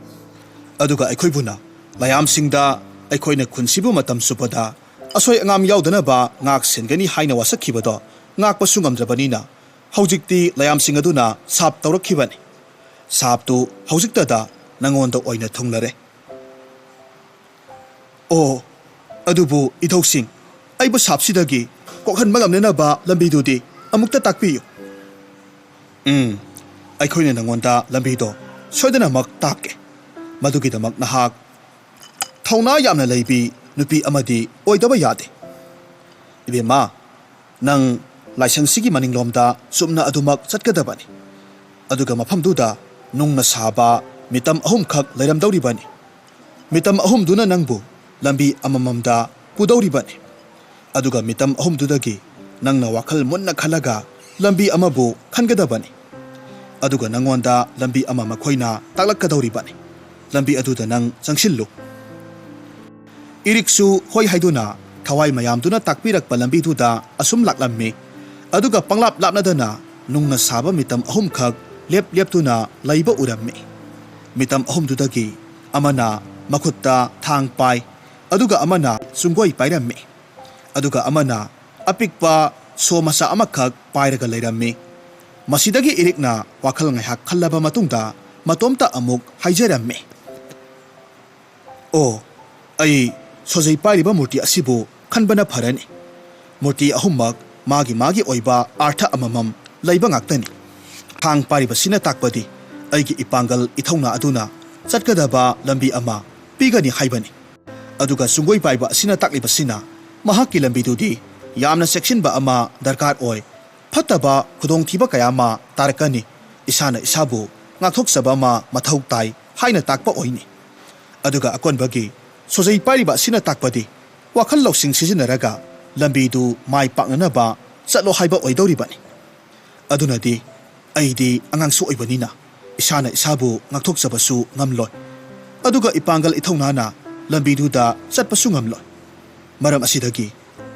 ꯑꯗꯨꯒ ꯑꯩꯈꯣꯏꯕꯨꯅ ꯂꯥꯏꯌꯥꯝꯁꯤꯡꯗ ꯑꯩꯈꯣꯏꯅ ꯈꯨꯟꯁꯤꯕꯨ ꯃꯇꯝ ꯆꯨꯞꯄꯗ ꯑꯁꯣꯏ ꯑꯉꯥꯝ ꯌꯥꯎꯗꯅꯕ ꯉꯥꯛ ꯁꯦꯟꯒꯅꯤ ꯍꯥꯏꯅ ꯋꯥꯁꯛꯈꯤꯕꯗꯣ ꯉꯥꯛꯄꯁꯨ ꯉꯝꯗ꯭ꯔꯕꯅꯤꯅ, ꯍꯧꯖꯤꯛꯇꯤ ꯂꯥꯏꯌꯥꯝꯁꯤꯡ ꯑꯗꯨꯅ ꯁꯥꯞ ꯇꯧꯔꯛꯈꯤꯕꯅꯤ꯫ ꯁꯥꯞꯇꯨ ꯍꯧꯖꯤꯛꯇꯗ ꯅꯉꯣꯟꯗ ꯑꯣꯏꯅ ꯊꯨꯡꯂꯔꯦ꯫ ꯑꯣ, ꯑꯗꯨꯕꯨ ꯏꯙꯧꯁꯤꯡ, ꯑꯩꯕꯨ ꯁꯥꯞꯁꯤꯗꯒꯤ ꯀꯣꯛꯍꯟꯕ ꯉꯝꯅꯅꯕ ꯂꯝꯕꯤꯗꯨꯗꯤ ꯑꯃꯨꯛꯇ ꯇꯥꯛꯄꯤꯌꯨ꯫ ꯎꯝ, ꯑꯩꯈꯣꯏꯅ ꯅꯉꯣꯟꯗ ꯂꯝꯕꯤꯗꯣ ꯁꯣꯏꯗꯅꯃꯛ ꯇꯥꯛꯀꯦ꯫ ꯃꯗꯨꯒꯤꯗꯃꯛ ꯅꯍꯥꯛ ꯊꯧꯅꯥ ꯌꯥꯝꯅ ꯂꯩꯕꯤ ꯅꯨꯄꯤ ꯑꯃꯗꯤ ꯑꯣꯏꯗꯕ ꯌꯥꯗꯦ꯫ ꯏꯕꯦꯝꯃ, ꯅꯪ ꯂꯥꯏꯁꯪꯁꯤꯒꯤ ꯃꯅꯤꯡꯂꯣꯝꯗ ꯆꯨꯝꯅ ꯑꯗꯨꯃꯛ ꯆꯠꯀꯗꯕꯅꯤ꯫ ꯑꯗꯨꯒ ꯃꯐꯝꯗꯨꯗ ꯅꯨꯡꯅ ꯁꯥꯕ ꯃꯤꯇꯝ ꯑꯍꯨꯝꯈꯛ ꯂꯩꯔꯝꯗꯧꯔꯤꯕꯅꯤ꯫ ꯃꯤꯇꯝ ꯑꯍꯨꯝꯗꯨꯅ ꯅꯪꯕꯨ ꯂꯝꯕꯤ ꯑꯃꯃꯝꯗ ꯄꯨꯗꯧꯔꯤꯕꯅꯤ꯫ ꯑꯗꯨꯒ ꯃꯤꯇꯝ ꯑꯍꯨꯝꯗꯨꯗꯒꯤ ꯅꯪꯅ ꯋꯥꯈꯜ ꯃꯨꯟꯅ ꯈꯜꯂꯒ ꯂꯝꯕꯤ ꯑꯃꯕꯨ ꯈꯟꯒꯗꯕꯅꯤ꯫ ꯑꯗꯨꯒ ꯅꯪꯉꯣꯟꯗ ꯂꯝꯕꯤ ꯑꯃ ꯃꯈꯣꯏꯅ ꯇꯥꯛꯂꯛꯀꯗꯧꯔꯤꯕꯅꯤ꯫ ꯂꯝꯕꯤ ꯑꯗꯨꯗ ꯅꯪ ꯆꯪꯁꯤꯜꯂꯨ꯫ ꯏꯔꯤꯛꯁꯨ ꯍꯣꯏ ꯍꯥꯏꯗꯨꯅ ꯊꯋꯥꯏ ꯃꯌꯥꯝꯗꯨꯅ ꯇꯥꯛꯄꯤꯔꯛꯄ ꯂꯝꯕꯤꯗꯨꯗ ꯑꯁꯨꯝ ꯂꯥꯛꯂꯝꯃꯤ꯫ ꯑꯗꯨꯒ ꯄꯪꯂꯥꯞ ꯂꯥꯞꯅꯗꯅ ꯅꯨꯡꯅ ꯁꯥꯕ ꯃꯤꯇꯝ ꯑꯍꯨꯝꯈꯛ ꯂꯦꯞ ꯂꯦꯞꯇꯨꯅ ꯂꯩꯕ ꯎꯔꯝꯃꯤ꯫ ꯃꯤꯇꯝ ꯑꯍꯨꯝꯗꯨꯗꯒꯤ ꯑꯃꯅ ꯃꯈꯨꯠꯇ ꯊꯥꯡ ꯄꯥꯏ, ꯑꯗꯨꯒ ꯑꯃꯅ ꯆꯨꯡꯒꯣꯏ ꯄꯥꯏꯔꯝꯃꯤ, ꯑꯗꯨꯒ ꯑꯃꯅ ꯑꯄꯤꯛꯄ ꯁꯣ ꯃꯆꯥ ꯑꯃꯈꯛ ꯄꯥꯏꯔꯒ ꯂꯩꯔꯝꯃꯤ꯫ ꯃꯁꯤꯗꯒꯤ ꯏꯔꯤꯛꯅ ꯋꯥꯈꯜ ꯉꯥꯏꯍꯥꯛ ꯈꯜꯂꯕ ꯃꯇꯨꯡꯗ ꯃꯇꯣꯝꯇ ꯑꯃꯨꯛ ꯍꯥꯏꯖꯔꯝꯃꯤ, "ꯑꯣ, ꯑꯩ ꯁꯣꯖꯩ ꯄꯥꯏꯔꯤꯕ ꯃꯨꯔꯇꯤ ꯑꯁꯤꯕꯨ ꯈꯟꯕꯅ ꯐꯔꯅꯤ꯫ ꯃꯨꯔꯇꯤ ꯑꯍꯨꯝꯃꯛ ꯃꯥꯒꯤ ꯃꯥꯒꯤ ꯑꯣꯏꯕ ꯑꯥꯔꯊ ꯑꯃꯃꯝ ꯂꯩꯕ ꯉꯥꯛꯇꯅꯤ꯫ ꯊꯥꯡ ꯄꯥꯏꯔꯤꯕꯁꯤꯅ ꯇꯥꯛꯄꯗꯤ ꯑꯩꯒꯤ ꯏꯄꯥꯡꯒꯜ ꯏꯊꯧꯅꯥ ꯑꯗꯨꯅ ꯆꯠꯀꯗꯕ ꯂꯝꯕꯤ ꯑꯃ ꯄꯤꯒꯅꯤ ꯍꯥꯏꯕꯅꯤ꯫ ꯑꯗꯨꯒ ꯆꯨꯡꯒꯣꯏ ꯄꯥꯏꯕ ꯑꯁꯤꯅ ꯇꯥꯛꯂꯤꯕꯁꯤꯅ ꯃꯍꯥꯛꯀꯤ ꯂꯝꯕꯤꯗꯨꯗꯤ ꯌꯥꯝꯅ ꯆꯦꯛꯁꯤꯟꯕ ꯑꯃ ꯗꯔꯀꯥꯔ ꯑꯣꯏ꯫ ꯐꯠꯇꯕ ꯈꯨꯗꯣꯡꯊꯤꯕ ꯀꯌꯥ ꯑꯃ ꯇꯥꯔꯛꯀꯅꯤ꯫ ꯏꯁꯥꯅ ꯏꯁꯥꯕꯨ ꯉꯥꯛꯊꯣꯛꯆꯕ ꯑꯃ ꯃꯊꯧ ꯇꯥꯏ" ꯍꯥꯏꯅ ꯇꯥꯛꯄ ꯑꯣꯏꯅꯤ꯫ ꯑꯗꯨꯒ ꯑꯀꯣꯟꯕꯒꯤ ꯁꯣꯖꯩ ꯄꯥꯏꯔꯤꯕ ꯑꯁꯤꯅ ꯇꯥꯛꯄꯗꯤ ꯋꯥꯈꯜ ꯂꯧꯁꯤꯡ ꯁꯤꯖꯤꯟꯅꯔꯒ ꯂꯝꯕꯤꯗꯨ ꯃꯥꯏ ꯄꯥꯛꯅꯅꯕ ꯆꯠꯂꯣ ꯍꯥꯏꯕ ꯑꯣꯏꯗꯧꯔꯤꯕꯅꯤ꯫ ꯑꯗꯨꯅꯗꯤ ꯑꯩꯗꯤ ꯑꯉꯥꯡꯁꯨ ꯑꯣꯏꯕꯅꯤꯅ ꯏꯁꯥꯅ ꯏꯁꯥꯕꯨ ꯉꯥꯛꯊꯣꯛꯆꯕꯁꯨ ꯉꯝꯂꯣꯏ꯫ ꯑꯗꯨꯒ ꯏꯄꯥꯡꯒꯜ ꯏꯊꯧꯅꯥꯅ ꯂꯝꯕꯤꯗꯨꯗ ꯆꯠꯄꯁꯨ ꯉꯝꯂꯣꯏ꯫ ꯃꯔꯝ ꯑꯁꯤꯗꯒꯤ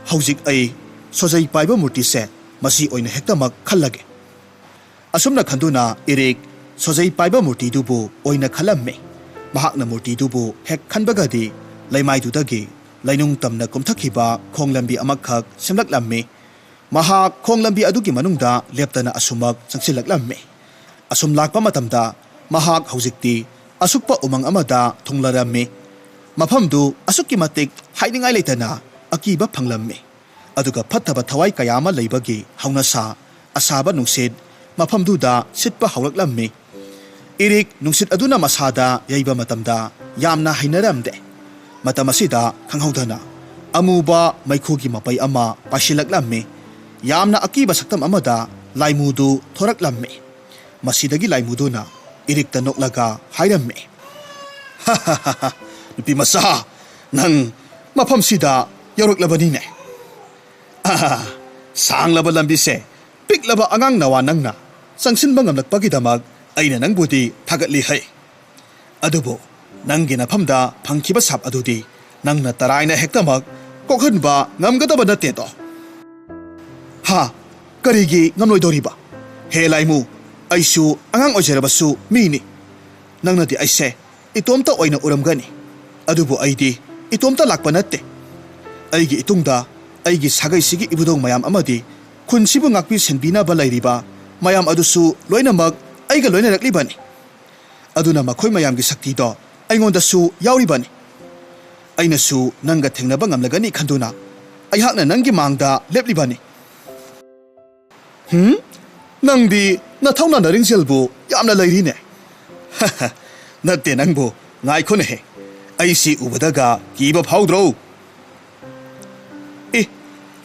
ꯍꯧꯖꯤꯛ ꯑꯩ ꯁꯣꯖꯩ ꯄꯥꯏꯕ ꯃꯨꯔꯇꯤꯁꯦ ꯃꯁꯤ ꯑꯣꯏꯅ ꯍꯦꯛꯇꯃꯛ ꯈꯜꯂꯒꯦ꯫ ꯑꯁꯨꯝꯅ ꯈꯟꯗꯨꯅ ꯏꯔꯤꯛ ꯁꯣꯖꯩ ꯄꯥꯏꯕ ꯃꯨꯔꯇꯤꯗꯨꯕꯨ ꯑꯣꯏꯅ ꯈꯜꯂꯝꯃꯤ꯫ ꯃꯍꯥꯛꯅ ꯃꯨꯔꯇꯤꯗꯨꯕꯨ ꯍꯦꯛ ꯈꯟꯕꯒꯗꯤ ꯂꯩꯃꯥꯏꯗꯨꯗꯒꯤ ꯂꯩꯅꯨꯡ ꯇꯝꯅ ꯀꯨꯝꯊꯈꯤꯕ ꯈꯣꯡ ꯂꯝꯕꯤ ꯑꯃꯈꯛ ꯁꯦꯝꯂꯛꯂꯝꯃꯤ꯫ ꯃꯍꯥꯛ ꯈꯣꯡ ꯂꯝꯕꯤ ꯑꯗꯨꯒꯤ ꯃꯅꯨꯡꯗ ꯂꯦꯞꯇꯅ ꯑꯁꯨꯃꯛ ꯆꯪꯁꯤꯜꯂꯛꯂꯝꯃꯤ꯫ ꯑꯁꯨꯝ ꯂꯥꯛꯄ ꯃꯇꯝꯗ ꯃꯍꯥꯛ ꯍꯧꯖꯤꯛꯇꯤ ꯑꯁꯨꯛꯄ ꯎꯃꯪ ꯑꯃꯗ ꯊꯨꯡꯂꯔꯝꯃꯤ꯫ ꯃꯐꯝꯗꯨ ꯑꯁꯨꯛꯀꯤ ꯃꯇꯤꯛ ꯍꯥꯏꯅꯤꯡꯉꯥꯏ ꯂꯩꯇꯅ ꯑꯀꯤꯕ ꯐꯪꯂꯝꯃꯤ꯫ ꯑꯗꯨꯒ ꯐꯠꯇꯕ ꯊꯋꯥꯏ ꯀꯌꯥ ꯑꯃ ꯂꯩꯕꯒꯤ ꯍꯧꯅꯁꯥ ꯑꯁꯥꯕ ꯅꯨꯡꯁꯤꯠ ꯃꯐꯝꯗꯨꯗ ꯁꯤꯠꯄ ꯍꯧꯔꯛꯂꯝꯃꯤ꯫ ꯏꯔꯤꯛ ꯅꯨꯡꯁꯤꯠ ꯑꯗꯨꯅ ꯃꯁꯥꯗ ꯌꯩꯕ ꯃꯇꯝꯗ ꯌꯥꯝꯅ ꯍꯩꯅꯔꯝꯗꯦ꯫ ꯃꯇꯝ ꯑꯁꯤꯗ ꯈꯪꯍꯧꯗꯅ ꯑꯃꯨꯕ ꯃꯩꯈꯨꯒꯤ ꯃꯄꯩ ꯑꯃ ꯄꯥꯏꯁꯤꯜꯂꯛꯂꯝꯃꯤ꯫ ꯌꯥꯝꯅ ꯑꯀꯤꯕ ꯁꯛꯇꯝ ꯑꯃꯗ ꯂꯥꯏꯃꯨꯗꯨ ꯊꯣꯔꯛꯂꯝꯃꯤ꯫ ꯃꯁꯤꯗꯒꯤ ꯂꯥꯏꯃꯨꯗꯨꯅ ꯏꯔꯤꯛꯇ ꯅꯣꯛꯂꯒ ꯍꯥꯏꯔꯝꯃꯤ, "ꯅꯨꯄꯤ ꯃꯆꯥ, ꯅꯪ ꯃꯐꯝꯁꯤꯗ ꯌꯧꯔꯛꯂꯕꯅꯤꯅꯦ꯫ ꯑꯥ, ꯁꯥꯡꯂꯕ ꯂꯝꯕꯤꯁꯦ ꯄꯤꯛꯂꯕ ꯑꯉꯥꯡ ꯅꯋꯥ ꯅꯪꯅ ꯆꯪꯁꯤꯟꯕ ꯉꯝꯂꯛꯄꯒꯤꯗꯃꯛ ꯑꯩꯅ ꯅꯪꯕꯨꯗꯤ ꯊꯥꯒꯠꯂꯤ ꯍꯩ꯫ ꯑꯗꯨꯕꯨ ꯅꯪꯒꯤ ꯅꯐꯝꯗ ꯐꯪꯈꯤꯕ ꯁꯥꯞ ꯑꯗꯨꯗꯤ ꯅꯪꯅ ꯇꯔꯥꯏꯅ ꯍꯦꯛꯇꯃꯛ ꯀꯣꯛꯍꯟꯕ ꯉꯝꯒꯗꯕ ꯅꯠꯇꯦꯗꯣ꯫" "ꯍꯥ? ꯀꯔꯤꯒꯤ ꯉꯝꯂꯣꯏꯗꯧꯔꯤꯕ? ꯍꯦ ꯂꯥꯏꯃꯨ, ꯑꯩꯁꯨ ꯑꯉꯥꯡ ꯑꯣꯏꯖꯔꯕꯁꯨ ꯃꯤꯅꯤ꯫ ꯅꯪꯅꯗꯤ ꯑꯩꯁꯦ ꯏꯇꯣꯝꯇ ꯑꯣꯏꯅ ꯎꯔꯝꯒꯅꯤ, ꯑꯗꯨꯕꯨ ꯑꯩꯗꯤ ꯏꯇꯣꯝꯇ ꯂꯥꯛꯄ ꯅꯠꯇꯦ꯫ ꯑꯩꯒꯤ ꯏꯇꯨꯡꯗ ꯑꯩꯒꯤ ꯁꯥꯒꯩꯁꯤꯒꯤ ꯏꯕꯨꯙꯧ ꯃꯌꯥꯝ ꯑꯃꯗꯤ ꯈꯨꯟꯁꯤꯕꯨ ꯉꯥꯛꯄꯤ ꯁꯦꯟꯕꯤꯅꯕ ꯂꯩꯔꯤꯕ ꯃꯌꯥꯝ ꯑꯗꯨꯁꯨ ꯂꯣꯏꯅꯃꯛ ꯑꯩꯒ ꯂꯣꯏꯅꯔꯛꯂꯤꯕꯅꯤ꯫ ꯑꯗꯨꯅ ꯃꯈꯣꯏ ꯃꯌꯥꯝꯒꯤ ꯁꯛꯇꯤꯗꯣ ꯑꯩꯉꯣꯟꯗꯁꯨ ꯌꯥꯎꯔꯤꯕꯅꯤ꯫ ꯑꯩꯅꯁꯨ ꯅꯪꯒ ꯊꯦꯡꯅꯕ ꯉꯝꯂꯒꯅꯤ ꯈꯟꯗꯨꯅ ꯑꯩꯍꯥꯛꯅ ꯅꯪꯒꯤ ꯃꯥꯡꯗ ꯂꯦꯞꯂꯤꯕꯅꯤ꯫" "ꯍꯨꯝ? ꯅꯪꯗꯤ ꯅꯊꯧꯅꯥ ꯅꯔꯤꯡꯖꯦꯜꯕꯨ ꯌꯥꯝꯅ ꯂꯩꯔꯤꯅꯦ꯫" "ꯅꯠꯇꯦ ꯅꯪꯕꯨ, ꯉꯥꯏꯈꯣꯅꯦꯍꯦ, ꯑꯩꯁꯤ ꯎꯕꯗꯒ ꯀꯤꯕ ꯐꯥꯎꯗ꯭ꯔꯣ?" "ꯑꯦ,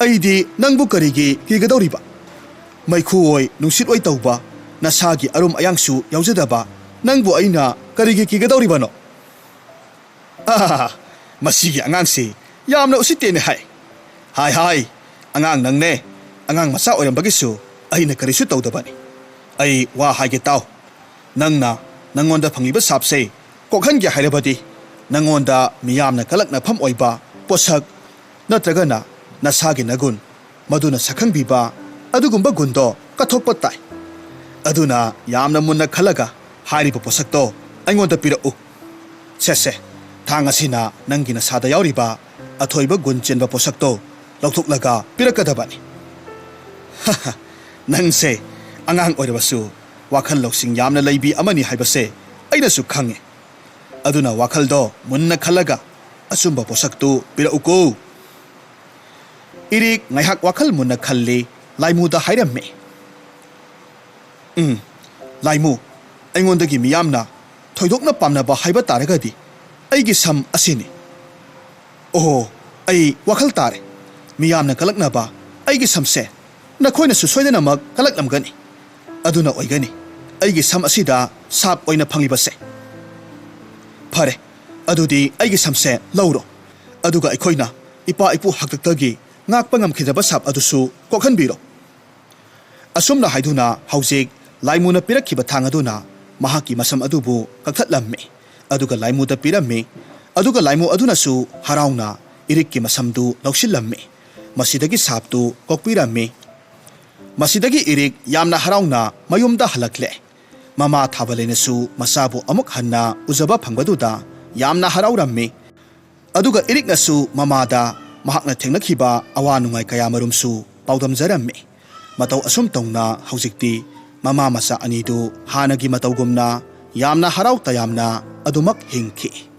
ꯑꯩꯗꯤ ꯅꯪꯕꯨ ꯀꯔꯤꯒꯤ ꯀꯤꯒꯗꯧꯔꯤꯕ? ꯃꯩꯈꯨ ꯑꯣꯏ ꯅꯨꯡꯁꯤꯠ ꯑꯣꯏ ꯇꯧꯕ, ꯅꯁꯥꯒꯤ ꯑꯔꯨꯝ ꯑꯌꯥꯡꯁꯨ ꯌꯥꯎꯖꯗꯕ ꯅꯪꯕꯨ ꯑꯩꯅ ꯀꯔꯤꯒꯤ ꯀꯤꯒꯗꯧꯔꯤꯕꯅꯣ?" "ꯑꯥ, ꯃꯁꯤꯒꯤ ꯑꯉꯥꯡꯁꯤ ꯌꯥꯝꯅ ꯎꯁꯤꯠꯇꯦꯅꯦ ꯍꯥꯏ꯫ ꯍꯥꯏ ꯍꯥꯏ, ꯑꯉꯥꯡ ꯅꯪꯅꯦ, ꯑꯉꯥꯡ ꯃꯆꯥ ꯑꯣꯏꯔꯝꯕꯒꯤꯁꯨ ꯑꯩꯅ ꯀꯔꯤꯁꯨ ꯇꯧꯗꯕꯅꯤ꯫ ꯑꯩ ꯋꯥ ꯍꯥꯏꯒꯦ ꯇꯥꯎ꯫ ꯅꯪꯅ ꯅꯪꯉꯣꯟꯗ ꯐꯪꯂꯤꯕ ꯁꯥꯞꯁꯦ ꯀꯣꯛꯍꯟꯒꯦ ꯍꯥꯏꯔꯕꯗꯤ ꯅꯪꯉꯣꯟꯗ ꯃꯤꯌꯥꯝꯅ ꯀꯂꯛꯅꯐꯝ ꯑꯣꯏꯕ ꯄꯣꯠꯁꯛ ꯅꯠꯇ꯭ꯔꯒꯅ ꯅꯁꯥꯒꯤ ꯅꯒꯨꯟ, ꯃꯗꯨꯅ ꯁꯛꯈꯪꯕꯤꯕ ꯑꯗꯨꯒꯨꯝꯕ ꯒꯨꯟꯗꯣ ꯀꯠꯊꯣꯛꯄ ꯇꯥꯏ꯫ ꯑꯗꯨꯅ ꯌꯥꯝꯅ ꯃꯨꯟꯅ ꯈꯜꯂꯒ ꯍꯥꯏꯔꯤꯕ ꯄꯣꯠꯁꯛꯇꯣ ꯑꯩꯉꯣꯟꯗ ꯄꯤꯔꯛꯎ꯫ ꯁꯦ ꯁꯦ, ꯊꯥꯡ ꯑꯁꯤꯅ ꯅꯪꯒꯤ ꯅꯁꯥꯗ ꯌꯥꯎꯔꯤꯕ ꯑꯊꯣꯏꯕ ꯒꯨꯟ ꯆꯦꯟꯕ ꯄꯣꯠꯁꯛꯇꯣ ꯂꯧꯊꯣꯛꯂꯒ ꯄꯤꯔꯛꯀꯗꯕꯅꯤ꯫" "ꯅꯪꯁꯦ ꯑꯉꯥꯡ ꯑꯣꯏꯔꯕꯁꯨ ꯋꯥꯈꯜ ꯂꯧꯁꯤꯡ ꯌꯥꯝꯅ ꯂꯩꯕꯤ ꯑꯃꯅꯤ ꯍꯥꯏꯕꯁꯦ ꯑꯩꯅꯁꯨ ꯈꯪꯉꯤ꯫ ꯑꯗꯨꯅ ꯋꯥꯈꯜꯗꯣ ꯃꯨꯟꯅ ꯈꯜꯂꯒ ꯑꯆꯨꯝꯕ ꯄꯣꯠꯁꯛꯇꯨ ꯄꯤꯔꯛꯎꯀꯣ꯫" ꯏꯔꯤꯛ ꯉꯥꯏꯍꯥꯛ ꯋꯥꯈꯜ ꯃꯨꯟꯅ ꯈꯜꯂꯤ, ꯂꯥꯏꯃꯨꯗ ꯍꯥꯏꯔꯝꯃꯤ, "ꯎꯝ, ꯂꯥꯏꯃꯨ, ꯑꯩꯉꯣꯟꯗꯒꯤ ꯃꯤꯌꯥꯝꯅ ꯊꯣꯏꯗꯣꯛꯅ ꯄꯥꯝꯅꯕ ꯍꯥꯏꯕ ꯇꯥꯔꯒꯗꯤ ꯑꯩꯒꯤ ꯁꯝ ꯑꯁꯤꯅꯤ꯫ ꯑꯣꯍꯣ, ꯑꯩ ꯋꯥꯈꯜ ꯇꯥꯔꯦ꯫ ꯃꯤꯌꯥꯝꯅ ꯀꯂꯛꯅꯕ ꯑꯩꯒꯤ ꯁꯝꯁꯦ ꯅꯈꯣꯏꯅꯁꯨ ꯁꯣꯏꯗꯅꯃꯛ ꯀꯂꯛꯂꯝꯒꯅꯤ꯫ ꯑꯗꯨꯅ ꯑꯣꯏꯒꯅꯤ ꯑꯩꯒꯤ ꯁꯝ ꯑꯁꯤꯗ ꯁꯥꯞ ꯑꯣꯏꯅ ꯐꯪꯂꯤꯕꯁꯦ꯫ ꯐꯔꯦ, ꯑꯗꯨꯗꯤ ꯑꯩꯒꯤ ꯁꯝꯁꯦ ꯂꯧꯔꯣ꯫ ꯑꯗꯨꯒ ꯑꯩꯈꯣꯏꯅ ꯏꯄꯥ ꯏꯄꯨ ꯍꯥꯛꯇꯛꯇꯒꯤ ꯉꯥꯛꯄ ꯉꯝꯈꯤꯗ꯭ꯔꯕ ꯁꯥꯞ ꯑꯗꯨꯁꯨ ꯀꯣꯛꯍꯟꯕꯤꯔꯣ꯫" ꯑꯁꯨꯝꯅ ꯍꯥꯏꯗꯨꯅ ꯍꯧꯖꯤꯛ ꯂꯥꯏꯃꯨꯅ ꯄꯤꯔꯛꯈꯤꯕ ꯊꯥꯡ ꯑꯗꯨꯅ ꯃꯍꯥꯛꯀꯤ ꯃꯁꯝ ꯑꯗꯨꯕꯨ ꯀꯛꯊꯠꯂꯝꯃꯤ꯫ ꯑꯗꯨꯒ ꯂꯥꯏꯃꯨꯗ ꯄꯤꯔꯝꯃꯤ꯫ ꯑꯗꯨꯒ ꯂꯥꯏꯃꯨ ꯑꯗꯨꯅꯁꯨ ꯍꯔꯥꯎꯅ ꯏꯔꯤꯛꯀꯤ ꯃꯁꯝꯗꯨ ꯂꯧꯁꯤꯜꯂꯝꯃꯤ꯫ ꯃꯁꯤꯗꯒꯤ ꯁꯥꯞꯇꯨ ꯀꯣꯛꯄꯤꯔꯝꯃꯤ꯫ ꯃꯁꯤꯗꯒꯤ ꯏꯔꯤꯛ ꯌꯥꯝꯅ ꯍꯔꯥꯎꯅ ꯃꯌꯨꯝꯗ ꯍꯜꯂꯛꯂꯦ꯫ ꯃꯃꯥ ꯊꯥꯕꯂꯦꯅꯁꯨ ꯃꯆꯥꯕꯨ ꯑꯃꯨꯛ ꯍꯟꯅ ꯎꯖꯕ ꯐꯪꯕꯗꯨꯗ ꯌꯥꯝꯅ ꯍꯔꯥꯎꯔꯝꯃꯤ꯫ ꯑꯗꯨꯒ ꯏꯔꯤꯛꯅꯁꯨ ꯃꯃꯥꯗ ꯃꯍꯥꯛꯅ ꯊꯦꯡꯅꯈꯤꯕ ꯑꯋꯥ ꯅꯨꯡꯉꯥꯏ ꯀꯌꯥ ꯃꯔꯨꯝꯁꯨ ꯄꯥꯎꯗꯝꯖꯔꯝꯃꯤ꯫ ꯃꯇꯧ ꯑꯁꯨꯝ ꯇꯧꯅ ꯍꯧꯖꯤꯛꯇꯤ ꯃꯃꯥ ꯃꯆꯥ ꯑꯅꯤꯗꯨ ꯍꯥꯟꯅꯒꯤ ꯃꯇꯧꯒꯨꯝꯅ ꯌꯥꯝꯅ ꯍꯔꯥꯎ ꯇꯌꯥꯝꯅ ꯑꯗꯨꯃꯛ ꯍꯤꯡꯈꯤ꯫